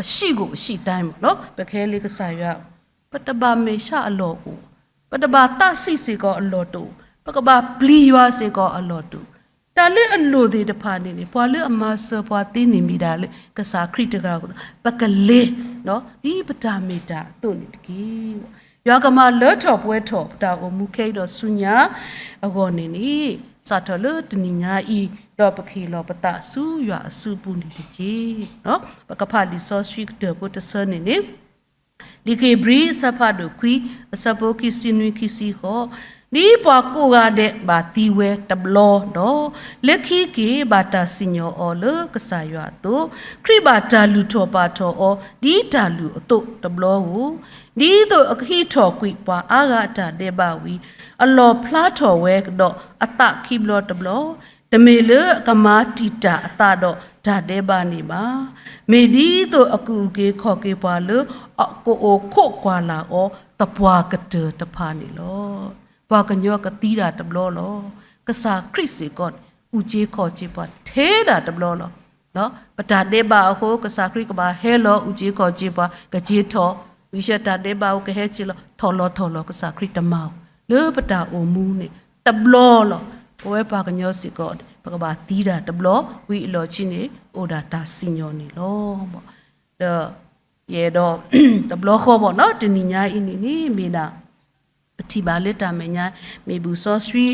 အရှိကိုအရှိတိုင်း မ့ၢ်နီၤ, ပကဟဲလၢကစၢ်ယွၤအအိၣ်, ပတဘၣ်မဲာ်ဆှးအလီၢ်အိၣ်, ပတဘၣ်သးဆံးစ့ၢ်ကီးအလီၢ်တအိၣ်, ပကဘၣ်ပျံၤယွၤစ့ၢ်ကီးအလီၢ်တအိၣ်, တၢ်လၢအလိၣ်သ့ၣ်တဖၣ်န့ၣ်န့ၣ် ပှၤလၢအမၤစၢၤပှၤသ့န့ၣ်မ့ၢ်ဒၣ်လၢကစၢ်ခရံာ်တဂၤအဃိသတး ပကလဲၤ ဒ်ပတၢ်မ့ၢ်တၢ်အသိးန့ၣ်တက့ၢ်. ယွၤကမၤလၢထီၣ်ပှဲၤထီၣ်ပတၢ်အိၣ်မူခဲအံၤဒီးဆူညါအဂီၢ်န့ၣ်န့ၣ်, စးထီၣ်လၢတနံၤညါအံၤ ဒီးပကဟ့ၣ်လီၤပသးဆူယွၤအစုပူၤန့ၣ်တက့ၢ်. ပကဖးလံာ်စီဆှံကတၢၢ်ဖိတဆၢန့ၣ်န့ၣ် လံာ်ဧ့ၤဘြံၤအဆၢဖးဒိၣ်ခွံ အဆၢဖိခံဆံနွံခံဆံဃိး, ဒ်ပှၤကိးဂၤဒဲးဘၣ်သံဝဲတဘျီဒီး, လၢခံက့ၤဘၣ်တၢ်စံၣ်ညီၣ်အီၤလၢကစၢ်ယွၤအသိး, ခရံာ်ဘၣ်တၢ်လုၢ်ထီၣ်ပာ်ထီၣ်အီၤ ဒ်တၢ်လုၢ်အသိးတဘျီဧိၤ, ဒ်သိးအကဟံးထီၣ်ကွံာ်ပှၤအါဂၤအတၢ်ဒဲးဘးဝံၤ, အလီၣ်ဖျါထီၣ်ဝဲကဒီးအသးခံဘျီတဘျီ, တမ့ၢ်လၢအကမၤတံာ်တာ်အသးဒီးတၢ်ဒဲးဘးန့ၣ်ဘၣ်. မ့ၢ်ဒ်သိးအကအုၣ်က့ၤခီၣ်က့ၤပှၤလၢ ကအိၣ်ခိးကွၢ်လၢ်အီၤသပှၢ်ကတၢၢ်တဖၣ်န့ၣ်လီၤ. ပှၤကညီကသံဒၣ်တဘျီလီၤ. ကစၢ်ခရံာ်စ့ၢ်ကီး အုၣ်က့ၤခီၣ်က့ၤပှၤထဲဒၣ်တဘျီလီၤ. ပတၢ်ဒဲးဘးအဃိ ကစၢ်ခရံာ်ကဘၣ်ဟဲလီၤအုၣ်က့ၤခီၣ်က့ၤပှၤ ကက့ၤထီၣ်, ဝံၤဆၢတၢ်ဒဲးဘးအိၣ်ကဟဲက့ၤလီၤ ထီၣ်လီၤထီၣ်လီၤ ကစၢ်ခရံာ်တမၤအီၤ လၢပတၢ်အိၣ်မူန့ၣ် တဘျီလီၤ. ပဝဲပှၤကညီစ့ၢ်ကီး ပကဘၣ်သံဒၣ်တဘျီ ဝံၤအလီၢ်ခံန့ၣ် အိၣ်ဒၣ်တၢ်စံၣ်ညီၣ်န့ၣ်လီၤ. ဒီးယအဲၣ်ဒိး တဘျီဃီဘၣ်နီၤ တနံၤညါအံၤန့ၣ်န့ၣ် မ့ၢ်ဒၣ် ပထံၣ်ဘၣ်လၢတၢ်မဲာ်ညါ မ့ၢ်ဘူၣ်စီဆှံ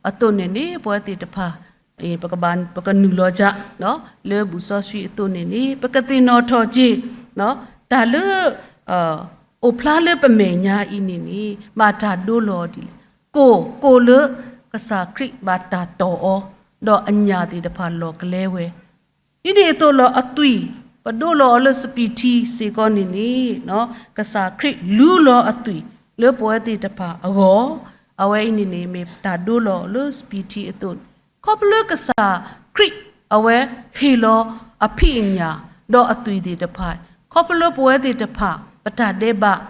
အသိးန့ၣ်န့ၣ် ပဝဲသ့ၣ်တဖၣ် ပကဘၣ် ပကနုာ်လီၤက လၢဘူၣ်စီဆှံအသိးန့ၣ်န့ၣ် ပကသ့ၣ်နီၣ်ထီၣ်က့ၤ တၢ်လၢ အိၣ်ဖျါလၢပမဲာ်ညါအံၤန့ၣ်န့ၣ် ဘၣ်တၢ်ဒိလီၤအီၤဒ်လဲၣ်. ကိၣ် ကိၣ်လၢကစၢ်ခရံာ်ဘၣ်တၢ်တီၢ်အီၤ ဒီးအညၣ်သ့ၣ်တဖၣ်လီၢ်ကလဲဝဲ ဒ်န့ၣ်အသိးလီၤ အသွံၣ် ပဒိလီၤအီၤလၢစပံးထံစ့ၢ်ကီးန့ၣ်န့ၣ် ကစၢ်ခရံာ်လူလီၤအသွံၣ်လၢပဝဲသ့ၣ်တဖၣ်အဂီၢ်, အဝဲအံၤန့ၣ်န့ၣ် မ့ၢ်တၢ်ဒိလီၤအီၤလၢစပံးထံအသိးန့ၣ် ခီဖျိကစၢ်ခရံာ်အဝဲဟ့ၣ်လီၤအဖံးအညၣ် ဒီးအသွံၣ်သ့ၣ်တဖၣ် ခီဖျိပဝဲသ့ၣ်တဖၣ် ပတၢ်ဒဲးဘး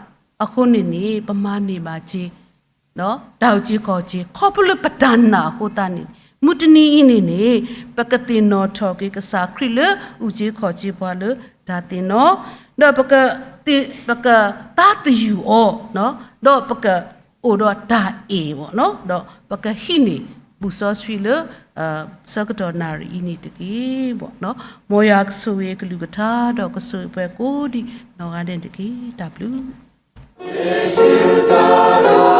အဃိန့ၣ်န့ၣ် ပမၤန့ၢ်ဘၣ်က့ၤ တၢ်အုၣ်က့ၤခီၣ်က့ၤ ခီဖျိလၢပတၢ်နာ်အဃိသတးန့ၣ် မုၢ်တနံၤအံၤန့ၣ်န့ၣ် ပကသ့ၣ်နီၣ်ထီၣ်က့ၤကစၢ်ခရံာ်လၢအုၣ်က့ၤခီၣ်က့ၤပှၤလၢတၢ်သ့ၣ်နီၣ်, ဒီးပက ပကသးသယုၢ်အီၤ, ဒီးပကအိၣ်ဒီးတၢ်အဲၣ်ဘၣ်နီၤ, ဒီးပကဟံးန့ၢ်ဘူၣ်စီဆှံလၢ ဆၢကတီၢ်နၣ်ရံၣ်အံၤန့ၣ်တက့ၢ်ဘၣ်နီၤ. မ်ယွၤကဆိၣ်ဂ့ၤအကလုၢ်ကထါ ဒီးကဆိၣ်ဂ့ၤပှၤကိးဒံးနီၢ်ဂၤဒဲးန့ၣ်တက့ၢ်. တၢ်ဘျုး